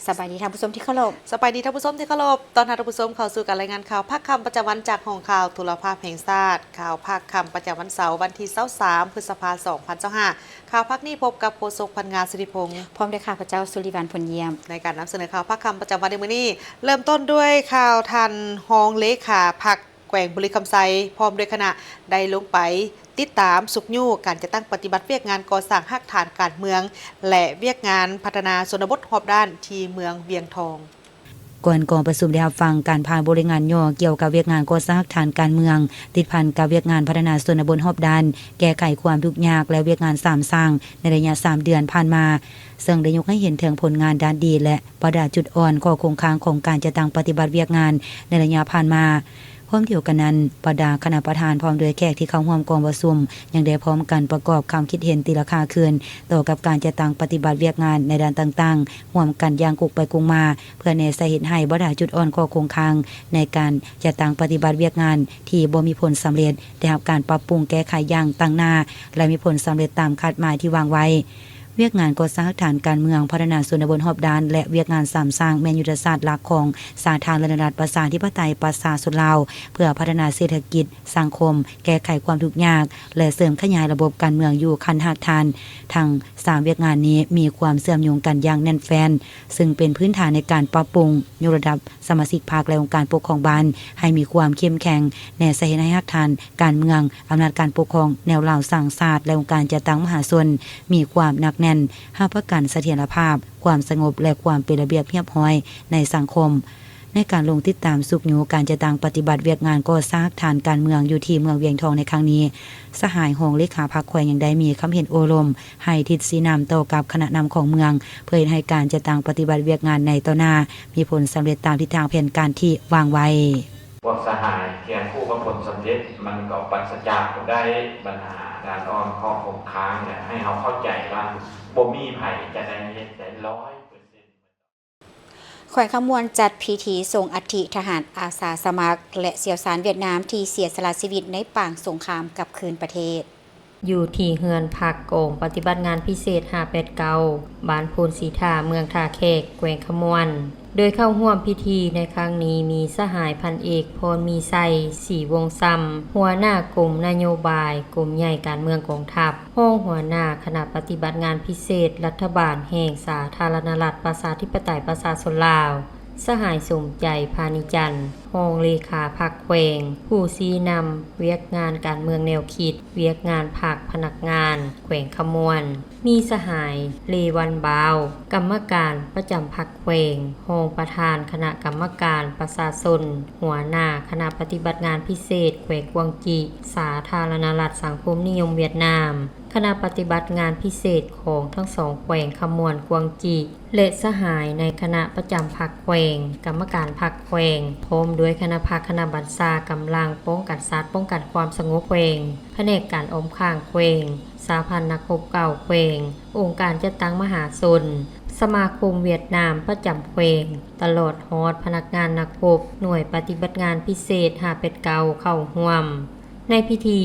ສະບາຍດີທ່ານຜູ້ຊົມທີ່ເຄົາລົບ. ສະບາຍດີທ່ານຜູ້ຊົມທີ່ເຄົາລົບ. ຕ້ອນຮັບທ່ານຜູ້ຊົມເຂົ້າສູ່ການລາຍງານຂ່າວພາກຄ່ຳປະຈຳວັນຈາກຫ້ອງຂ່າວໂທລະພາບແຫ່ງຊາດ. ຂ່າວພາກຄ່ຳປະຈຳວັນເສົາ ວັນທີຊາວສາມ ພຶດສະພາ ສອງພັນຊາວຫ້າ. ຂ່າວພາກນີ້ພົບກັບໂຄສົກ ພັນງາ ສິລິພົງ ພ້ອມດ້ວຍຂ້າພະເຈົ້າ ສຸລິວັນ ພົນຢ້ຽມ ໃນການນຳສະເໜີຂ່າວພາກຄ່ຳປະຈຳວັນໃນມື້ນີ້. ເລີ່ມຕົ້ນດ້ວຍຂ່າວທ່ານຮອງເລຂາພັກ ແຂວງບໍລິຄຳໄຊ ພ້ອມດ້ວຍຄະນະ ໄດ້ລົງໄປຕິດຕາມຊຸກຍູ້ການຈັດຕັ້ງປະຕິບັດວຽກງານກໍ່ສ້າງຮາກຖານການເມືອງ ແລະ ວຽກງານພັດທະນາຊົນນະບົດຮອບດ້ານທີ່ເມືອງວຽງທອງ. ກ່ອນກອງປະຊຸມໄດ້ຮັບຟັງການຜ່ານບົດລາຍງານຫຍໍ້ກ່ຽວກັບວຽກງານກໍ່ສ້າງຮາກຖານການເມືອງ ຕິດພັນກັບວຽກງານພັດທະນາຊົນນະບົດຮອບດ້ານ, ແກ້ໄຂຄວາມທຸກຍາກ ແລະ ວຽກງານສາມສ້າງໃນໄລຍະສາມເດືອນຜ່ານມາ, ເຊິ່ງໄດ້ຍົກໃຫ້ເຫັນເຖິງຜົນງານດ້ານດີ ແລະ ບັນດາຈຸດອ່ອນ, ຂໍ້ຄົງຄ້າງຂອງການຈັດຕັ້ງປະຕິບັດວຽກງານໃນໄລຍະຜ່ານມາ. ພ້ອມດຽວກັນນັ້ນ, ບັນດາຄະນະປະທານພ້ອມດ້ວຍແຂກທີ່ເຂົ້າຮ່ວມກອງປະຊຸມ ຍັງໄດ້ພ້ອມກັນປະກອບຄຳຄິດເຫັນຕີລາຄາຄືນ ຕໍ່ກັບການຈັດຕັ້ງປະຕິບັດວຽກງານໃນດ້ານຕ່າງໆ ຮ່ວມກັນຢ່າງກົງໄປກົງມາ ເພື່ອແນໃສ່ເຮັດໃຫ້ບັນດາຈຸດອ່ອນ, ຂໍ້ຄົງຄ້າງໃນການຈັດຕັ້ງປະຕິບັດວຽກງານທີ່ບໍ່ມີຜົນສຳເລັດ ໄດ້ຮັບການປັບປຸງແກ້ໄຂຢ່າງຕັ້ງໜ້າ ແລະ ມີຜົນສຳເລັດຕາມຄາດໝາຍທີ່ວາງໄວ້. ວຽກງານກໍ່ສ້າງຮາກຖານການເມືອງ, ພັດທະນາຊົນນະບົດຮອບດ້ານ ແລະ ວຽກງານສາມສ້າງ ແມ່ນຍຸດທະສາດຫຼັກຂອງສາທາລະນະລັດ ປະຊາທິປະໄຕ ປະຊາຊົນລາວ ເພື່ອພັດທະນາເສດຖະກິດ, ສັງຄົມ, ແກ້ໄຂຄວາມທຸກຍາກ ແລະ ເສີມຂະຫຍາຍລະບົບການເມືອງຢູ່ຂັ້ນຮາກຖານ. ທັງສາມວຽກງານນີ້ມີຄວາມເຊື່ອມໂຍງກັນຢ່າງແໜ້ນແຟ້ນ, ເຊິ່ງເປັນພື້ນຖານໃນການປັບປຸງ, ຍົກລະດັບ ສະມາຊິກພັກ ແລະ ອົງການປົກຄອງບ້ານໃຫ້ມີຄວາມເຂັ້ມແຂງ, ແນໃສ່ເຮັດໃຫ້ຮາກຖານການເມືອງ, ອຳນາດການປົກຄອງແນວລາວສ້າງຊາດ ແລະ ອົງການຈັດຕັ້ງມະຫາຊົນມີຄວາມໜັກແໜ້ນ, ຮັບປະກັນສະຖຽນລະພາບ, ຄວາມສະຫງົບ ແລະ ຄວາມເປັນລະບຽບຮຽບຮ້ອຍໃນສັງຄົມ. ໃນການລົງຕິດຕາມຊຸກຍູ້ການຈັດຕັ້ງປະຕິບັດວຽກງານກໍ່ສ້າງຮາກຖານການເມືອງຢູ່ທີ່ເມືອງວຽງທອງໃນຄັ້ງນີ້, ສະຫາຍຮອງເລຂາພັກແຂວງຍັງໄດ້ມີຄຳເຫັນໂອ້ລົມ ໃຫ້ທິດຊີ້ນຳຕໍ່ກັບຄະນະນຳຂອງເມືອງ ເພື່ອເຮັດໃຫ້ການຈັດຕັ້ງປະຕິບັດວຽກງານໃນຕໍ່ໜ້າມີຜົນສຳເລັດຕາມທິດທາງແຜນການທີ່ວາງໄວ້. ພວກສະຫາຍຄຽງຄູ່ກັບຜົນສຳເລັດ ມັນກໍປາສຈາກບໍ່ໄດ້ບັນຫາດ້ານອ່ອນ, ຂໍ້ຄົງຄ້າງ ແລະ ໃຫ້ເຮົາເຂົ້າໃຈວ່າບໍ່ມີໃຜຈະໄດ້ເຮັດໄດ້ຮ້ອຍເປີເຊັນ. ແຂວງຄຳມ່ວນຈັດພິທີສົ່ງອັດຖິທະຫານອາສາສະໝັກ ແລະ ຊ່ຽວຊານຫວຽດນາມທີ່ເສຍສະຫຼະຊີວິດໃນປາງສົງຄາມກັບຄືນປະເທດ. ຢູ່ທີ່ເຮືອນພັກກອງປະຕິບັດງານພິເສດຫ້າແປດເກົ້າ ບ້ານໂພນສີທາ ເມືອງທ່າແຂກ ແຂວງຄຳມ່ວນ. ໂດຍເຂົ້າຮ່ວມພິທີໃນຄັ້ງນີ້ມີສະຫາຍພັນເອກ ພອນມີໄຊ ສີວົງຊຳ ຫົວໜ້າກົມນະໂຍບາຍ ກົມໃຫຍ່ການເມືອງກອງທັບ, ຮອງຫົວໜ້າຄະນະປະຕິບັດງານພິເສດລັດຖະບານແຫ່ງສາທາລະນະລັດ ປະຊາທິປະໄຕ ປະຊາຊົນລາວ, ສະຫາຍ ສົມໃຈ ພານິຈັນ ຮອງເລຂາພັກແຂວງ, ຜູ້ຊີ້ນຳວຽກງານການເມືອງແນວຄິດ, ວຽກງານພັກ, ພະນັກງານແຂວງຄຳມ່ວນ, ມີສະຫາຍ ເລວັນບາວ ກຳມະການປະຈຳພັກແຂວງ, ຮອງປະທານຄະນະກຳມະການປະຊາຊົນ, ຫົວໜ້າຄະນະປະຕິບັດງານພິເສດແຂວງກວາງຈີ, ສາທາລະນະລັດສັງຄົມນິຍົມຫວຽດນາມ, ຄະນະປະຕິບັດງານພິເສດຂອງທັງສອງແຂວງຄຳມ່ວນ, ກວາງຈີ ແລະ ສະຫາຍໃນຄະນະປະຈຳພັກແຂວງ, ກຳມະການພັກແຂວງ, ພ້ອມດ້ວຍຄະນະພັກຄະນະບັນຊາ, ກຳລັງປ້ອງກັນຊາດ, ປ້ອງກັນຄວາມສະຫງົບແຂວງ, ພະແນກການອ້ອມຂ້າງແຂວງ, ສະຫະພັນນັກຮົບເກົ່າແຂວງ, ອົງການຈັດຕັ້ງມະຫາຊົນ, ສະມາຄົມຫວຽດນາມປະຈຳແຂວງ, ຕະຫຼອດຮອດພະນັກງານນັກຮົບໜ່ວຍປະຕິບັດງານພິເສດຫ້າແປດເກົ້າເຂົ້າຮ່ວມ. ໃນພິທີ,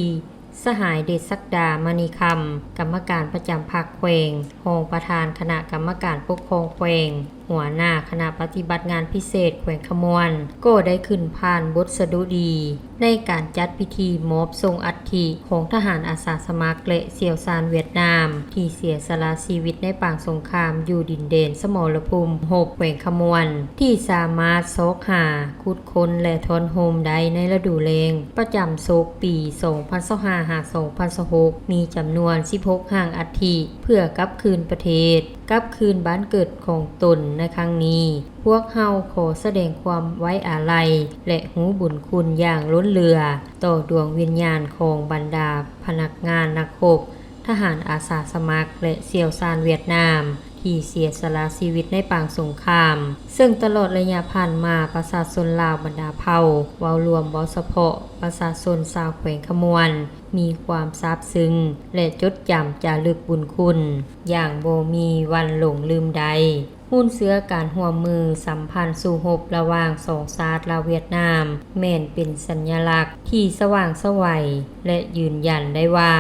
ສະຫາຍ ເດດສັກດາ ມະນີຄຳ ກຳມະການປະຈຳພັກແຂວງ, ຮອງປະທານຄະນະກຳມະການປົກຄອງແຂວງ, ຫົວໜ້າຄະນະປະຕິບັດງານພິເສດແຂວງຄຳມ່ວນ ກໍໄດ້ຂຶ້ນຜ່ານບົດສະດຸດີໃນການຈັດພິທີມອບສົ່ງອັດຖິຂອງທະຫານອາສາສະໝັກ ແລະ ຊ່ຽວຊານຫວຽດນາມ ທີ່ເສຍສະຫຼະຊີວິດໃນປາງສົງຄາມຢູ່ດິນແດນສະໝໍລະພູມຫົກ ແຂວງຄຳມ່ວນ ທີ່ສາມາດຊອກຫາ ຂຸດຄົ້ນ ແລະ ທ້ອນໂຮມໄດ້ໃນລະດູແລ້ງປະຈຳສົກປີສອງພັນຊາວຫ້າ ຫາ ສອງພັນຊາວຫົກ ມີຈຳນວນສິບຫົກຮ່າງອັດຖິ ເພື່ອກັບຄືນປະເທດ, ກັບຄືນບ້ານເກີດຂອງຕົນໃນຄັ້ງນີ້. ພວກເຮົາຂໍສະແດງຄວາມໄວ້ອາໄລ ແລະ ຮູ້ບຸນຄຸນຢ່າງລົ້ນເຫຼືອຕໍ່ດວງວິນຍານຂອງບັນດາພະນັກງານນັກຮົບ, ທະຫານອາສາສະໝັກ ແລະ ຊ່ຽວຊານຫວຽດນາມ ທີ່ເສຍສະຫຼະຊີວິດໃນປາງສົງຄາມ, ເຊິ່ງຕະຫຼອດໄລຍະຜ່ານມາ ປະຊາຊົນລາວບັນດາເຜົ່າ ເວົ້າລວມ, ເວົ້າສະເພາະປະຊາຊົນຊາວແຂວງຄຳມ່ວນ ມີຄວາມຊາບຊຶ້ງ ແລະ ຈົດຈຳຈາລຶກບຸນຄຸນຢ່າງບໍ່ມີວັນຫຼົງລືມໄດ້. ຫຸ້ນເຊື້ອການຮ່ວມມືສຳພັນສູ້ຮົບລະຫວ່າງສອງຊາດລາວຫວຽດນາມ ແມ່ນເປັນສັນຍະລັກທີ່ສະຫວ່າງໄສວ ແລະ ຢືນຢັນໄດ້ວ່າ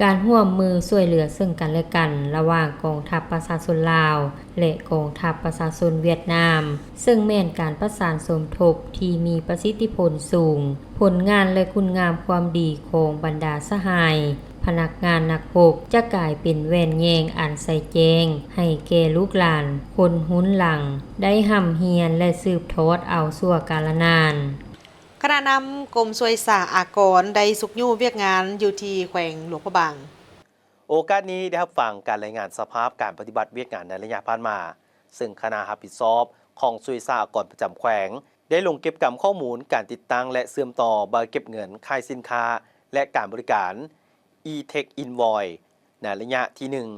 ການຮ່ວມມືຊ່ວຍເຫຼືອເຊິ່ງກັນແລະກັນ ລະຫວ່າງກອງທັບປະຊາຊົນລາວ ແລະ ກອງທັບປະຊາຊົນຫວຽດນາມ, ເຊິ່ງແມ່ນການປະສານສົມທົບທີ່ມີປະສິດທິຜົນສູງ. ຜົນງານ ແລະ ຄຸນງາມຄວາມດີຂອງບັນດາສະຫາຍ ພະນັກງານນັກຮົບ ຈະກາຍເປັນແວ່ນແຍງອັນໃສແຈ້ງໃຫ້ແກ່ລູກຫຼານຄົນຮຸ່ນຫຼັງ ໄດ້ຮ່ຳຮຽນ ແລະ ສືບທອດເອົາຊົ່ວກາລະນານ. ຄະນະນຳກົມສ່ວຍສາອາກອນໄດ້ຊຸກຍູ້ວຽກງານຢູ່ທີ່ແຂວງຫຼວງພະບາງ. ໂອກາດນີ້ໄດ້ຮັບຟັງການລາຍງານສະພາບການປະຕິບັດວຽກງານໃນໄລຍະຜ່ານມາ, ເຊິ່ງຄະນະຮັບຜິດຊອບຂອງສ່ວຍສາອາກອນປະຈຳແຂວງ ໄດ້ລົງເກັບກຳຂໍ້ມູນການຕິດຕັ້ງ ແລະ ເຊື່ອມຕໍ່ໃບເກັບເງິນຂາຍສິນຄ້າ ແລະ ການບໍລິການ e-tax invoice ໃນໄລຍະທີໜຶ່ງ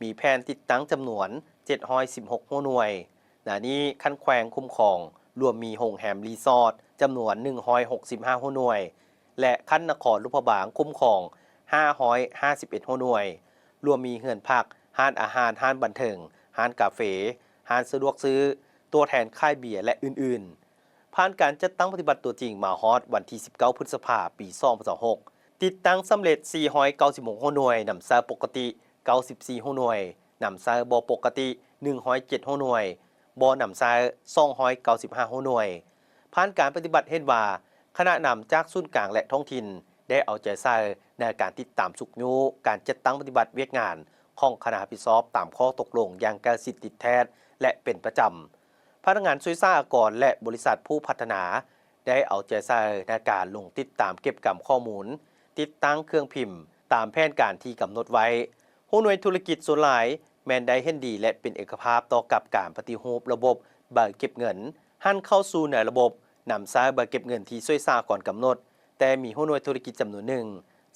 ມີແຜນຕິດຕັ້ງຈຳນວນເຈັດຮ້ອຍສິບຫົກຫົວໜ່ວຍ. ໃນນີ້ຂັ້ນແຂວງຄຸ້ມຄອງລວມມີໂຮງແຮມຣີສອດຈຳນວນໜຶ່ງຮ້ອຍຫົກສິບຫ້າຫົວໜ່ວຍ ແລະ ຂັ້ນນະຄອນຫຼວງພະບາງຄຸ້ມຄອງຫ້າຮ້ອຍຫ້າສິບເອັດຫົວໜ່ວຍ, ລວມມີເຮືອນພັກ, ຮ້ານອາຫານ, ຮ້ານບັນເທີງ, ຮ້ານກາເຟ, ຮ້ານສະດວກຊື້, ຕົວແທນຂາຍເບຍ ແລະ ອື່ນໆ. ຜ່ານການຈັດຕັ້ງປະຕິບັດຕົວຈິງມາຮອດວັນທີສິບເກົ້າ ພຶດສະພາ ປີສອງພັນຊາວຫົກ ຕິດຕັ້ງສຳເລັດສີ່ຮ້ອຍເກົ້າສິບຫົກຫົວໜ່ວຍ, ນຳໃຊ້ປົກກະຕິເກົ້າສິບສີ່ຫົວໜ່ວຍ, ນຳໃຊ້ບໍ່ປົກກະຕິໜຶ່ງຮ້ອຍເຈັດຫົວໜ່ວຍ, ບໍ່ນຳໃຊ້ສອງຮ້ອຍເກົ້າສິບຫ້າຫົວໜ່ວຍ. ຜ່ານການປະຕິບັດເຫັນວ່າ ຄະນະນຳຈາກສູນກາງ ແລະ ທ້ອງຖິ່ນ ໄດ້ເອົາໃຈໃສ່ໃນການຕິດຕາມຊຸກຍູ້ການຈັດຕັ້ງປະຕິບັດວຽກງານຂອງຄະນະຮັບຜິດຊອບຕາມຂໍ້ຕົກລົງຢ່າງໃກ້ຊິດຕິດແທດ ແລະ ເປັນປະຈຳ. ພະນັກງານສ່ວຍສາອາກອນ ແລະ ບໍລິສັດຜູ້ພັດທະນາ ໄດ້ເອົາໃຈໃສ່ໃນການລົງຕິດຕາມເກັບກຳຂໍ້ມູນ, ຕິດຕັ້ງເຄື່ອງພິມຕາມແຜນການທີ່ກຳນົດໄວ້. ຫົວໜ່ວຍທຸລະກິດສ່ວນຫຼາຍແມ່ນໄດ້ເຫັນດີ ແລະ ເປັນເອກະພາບຕໍ່ກັບການປະຕິຮູບລະບົບໃບເກັບເງິນ, ຫັນເຂົ້າສູ່ໃນລະບົບນຳໃຊ້ໃບເກັບເງິນທີ່ສ່ວຍສາອາກອນກຳນົດ, ແຕ່ມີຫົວໜ່ວຍທຸລະກິດຈຳນວນໜຶ່ງ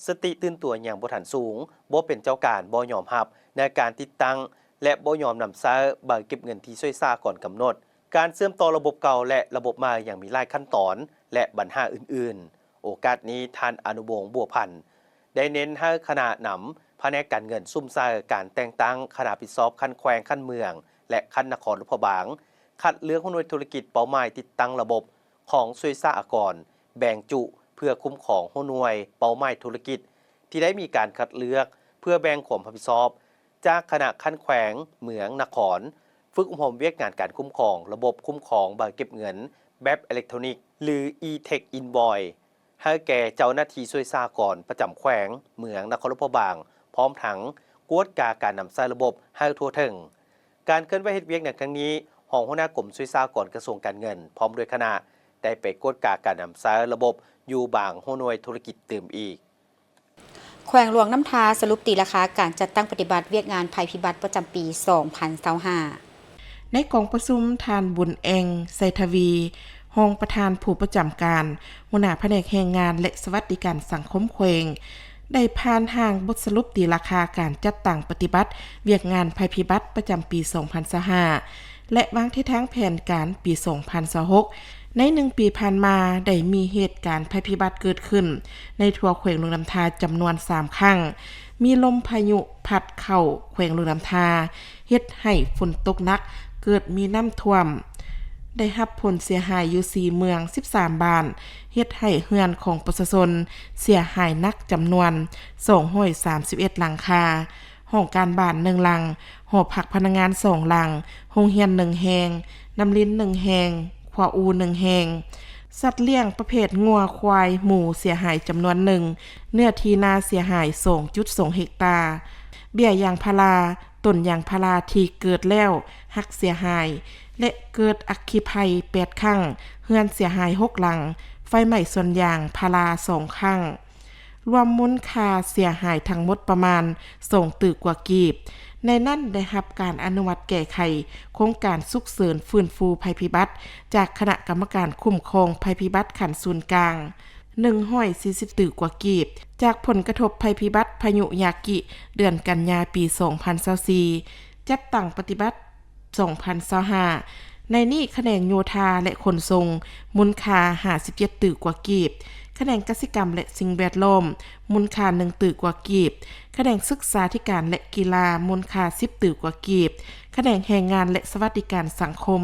ສະຕິຕື່ນຕົວຍັງບໍ່ທັນສູງ, ບໍ່ເປັນເຈົ້າການ, ບໍ່ຍອມຮັບໃນການຕິດຕັ້ງ ແລະ ບໍ່ຍອມນຳໃຊ້ໃບເກັບເງິນທີ່ສ່ວຍສາອາກອນກຳນົດ. ການເຊື່ອມຕໍ່ລະບົບເກົ່າ ແລະ ລະບົບໃໝ່ຍັງມີຫຼາຍຂັ້ນຕອນ ແລະ ບັນຫາອື່ນໆ. ໂອກາດນີ້ ທ່ານ ອະນຸວົງ ບົວພັນ ໄດ້ເນັ້ນໃຫ້ຄະນະນຳພະແນກການເງິນສຸມໃສ່ການແຕ່ງຕັ້ງຄະນະຮັບຜິດຊອບຂັ້ນແຂວງ, ຂັ້ນເມືອງ ແລະ ຂັ້ນນະຄອນຫຼວງພະບາງ ຄັດເລືອກຫົວໜ່ວຍທຸລະກິດເປົ້າໝາຍຕິດຕັ້ງລະບົບຂອງສ່ວຍສາອາກອນ, ແບ່ງຈຸເພື່ອຄຸ້ມຄອງຫົວໜ່ວຍເປົ້າໝາຍທຸລະກິດທີ່ໄດ້ມີການຄັດເລືອກ ເພື່ອແບ່ງຄວາມຮັບຜິດຊອບ ຈາກຄະນະຂັ້ນແຂວງ, ເມືອງ, ນະຄອນ, ຝຶກອົບຮົມວຽກງານການຄຸ້ມຄອງລະບົບຄຸ້ມຄອງໃບເກັບເງິນແບບເອເລັກໂທນິກ ຫຼື e-tax invoice ໃຫ້ແກ່ເຈົ້າໜ້າທີ່ສ່ວຍສາອາກອນປະຈຳແຂວງ, ເມືອງ, ນະຄອນຫຼວງພະບາງ, ພ້ອມທັງກວດກາການນຳໃຊ້ລະບົບໃຫ້ທົ່ວເຖິງ. ການເຄື່ອນໄຫວເຮັດວຽກໃນຄັ້ງນີ້, ຮອງຫົວໜ້າກົມສ່ວຍສາອາກອນກະຊວງການເງິນ ພ້ອມດ້ວຍຄະນະ ໄດ້ໄປກວດກາການນຳໃຊ້ລະບົບຢູ່ບາງຫົວໜ່ວຍທຸລະກິດຕື່ມອີກ. ແຂວງຫຼວງນ້ຳທາສະຫຼຸບຕີລາຄາການຈັດຕັ້ງປະຕິບັດວຽກງານໄພພິບັດປະຈຳປີສອງພັນຊາວຫ້າ. ໃນກອງປະຊຸມ, ທ່ານ ບຸນແອ່ງ ໄຊທະວີ ຮອງປະທານຜູ້ປະຈຳການ ຫົວໜ້າພະແນກແຮງງານ ແລະ ສະຫວັດດີການສັງຄົມແຂວງ ໄດ້ຜ່ານຮ່າງບົດສະຫຼຸບຕີລາຄາການຈັດຕັ້ງປະຕິບັດວຽກງານໄພພິບັດປະຈຳປີສອງພັນຊາວຫ້າ ແລະ ວາງທິດທາງແຜນການປີສອງພັນຊາວຫົກ. ໃນໜຶ່ງປີຜ່ານມາ ໄດ້ມີເຫດການໄພພິບັດເກີດຂຶ້ນໃນທົ່ວແຂວງຫຼວງນ້ຳທາຈຳນວນສາມຄັ້ງ, ມີລົມພາຍຸພັດເຂົ້າແຂວງຫຼວງນ້ຳທາ ເຮັດໃຫ້ຝົນຕົກໜັກ, ເກີດມີນ້ຳຖ້ວມ, ໄດ້ຮັບຜົນເສຍຫາຍຢູ່ສີ່ເມືອງ ສິບສາມບ້ານ, ເຮັດໃຫ້ເຮືອນຂອງປະຊາຊົນເສຍຫາຍໜັກຈຳນວນສອງຮ້ອຍສາມສິບເອັດຫຼັງຄາ. ຫ້ອງການບ້ານໜຶ່ງຫຼັງ, ຫໍພັກພະນັກງານສອງຫຼັງ, ໂຮງຮຽນໜຶ່ງແຫ່ງ, ນ້ຳລິນໜຶ່ງແຫ່ງ, ຂົວອູ່ໜຶ່ງແຫ່ງ, ສັດລ້ຽງປະເພດງົວ, ຄວາຍ, ໝູເສຍຫາຍຈຳນວນໜຶ່ງ, ເນື້ອທີ່ນາເສຍຫາຍສອງຈຸດສອງເຮັກຕາ, ເບ້ຍຢາງພາລາ, ຕົ້ນຢາງພາລາທີ່ເກີດແລ້ວຫັກເສຍຫາຍ ແລະ ເກີດອັກຄີໄພແປດຄັ້ງ, ເຮືອນເສຍຫາຍຫົກຫຼັງ, ໄຟໄໝ້ສວນຢາງພາລາສອງຄັ້ງ. ລວມມູນຄ່າເສຍຫາຍທັງໝົດປະມານສອງຕື້ກວ່າກີບ. ໃນນັ້ນໄດ້ຮັບການອະນຸມັດແກ້ໄຂໂຄງການສຸກເສີນຟື້ນຟູໄພພິບັດ ຈາກຄະນະກຳມະການຄຸ້ມຄອງໄພພິບັດຂັ້ນສູນກາງ ໜຶ່ງຮ້ອຍສີ່ສິບຕື້ກວ່າກີບ, ຈາກຜົນກະທົບໄພພິບັດພາຍຸຢາກິ ເດືອນກັນຍາ ປີສອງພັນຊາວສີ່ ຈັດຕັ້ງປະຕິບັດ ສອງພັນຊາວຫ້າ ໃນນີ້ຂະແໜງໂຍທາ ແລະ ຂົນສົ່ງ ມູນຄ່າຫ້າສິບເຈັດຕື້ກວ່າກີບ, ຂະແໜງກະສິກຳ ແລະ ສິ່ງແວດລ້ອມ ມູນຄ່າໜຶ່ງຕື້ກວ່າກີບ, ຂະແໜງສຶກສາທິການ ແລະ ກິລາ ມູນຄ່າສິບຕື້ກວ່າກີບ, ຂະແໜງແຮງງານ ແລະ ສະຫວັດດີການສັງຄົມ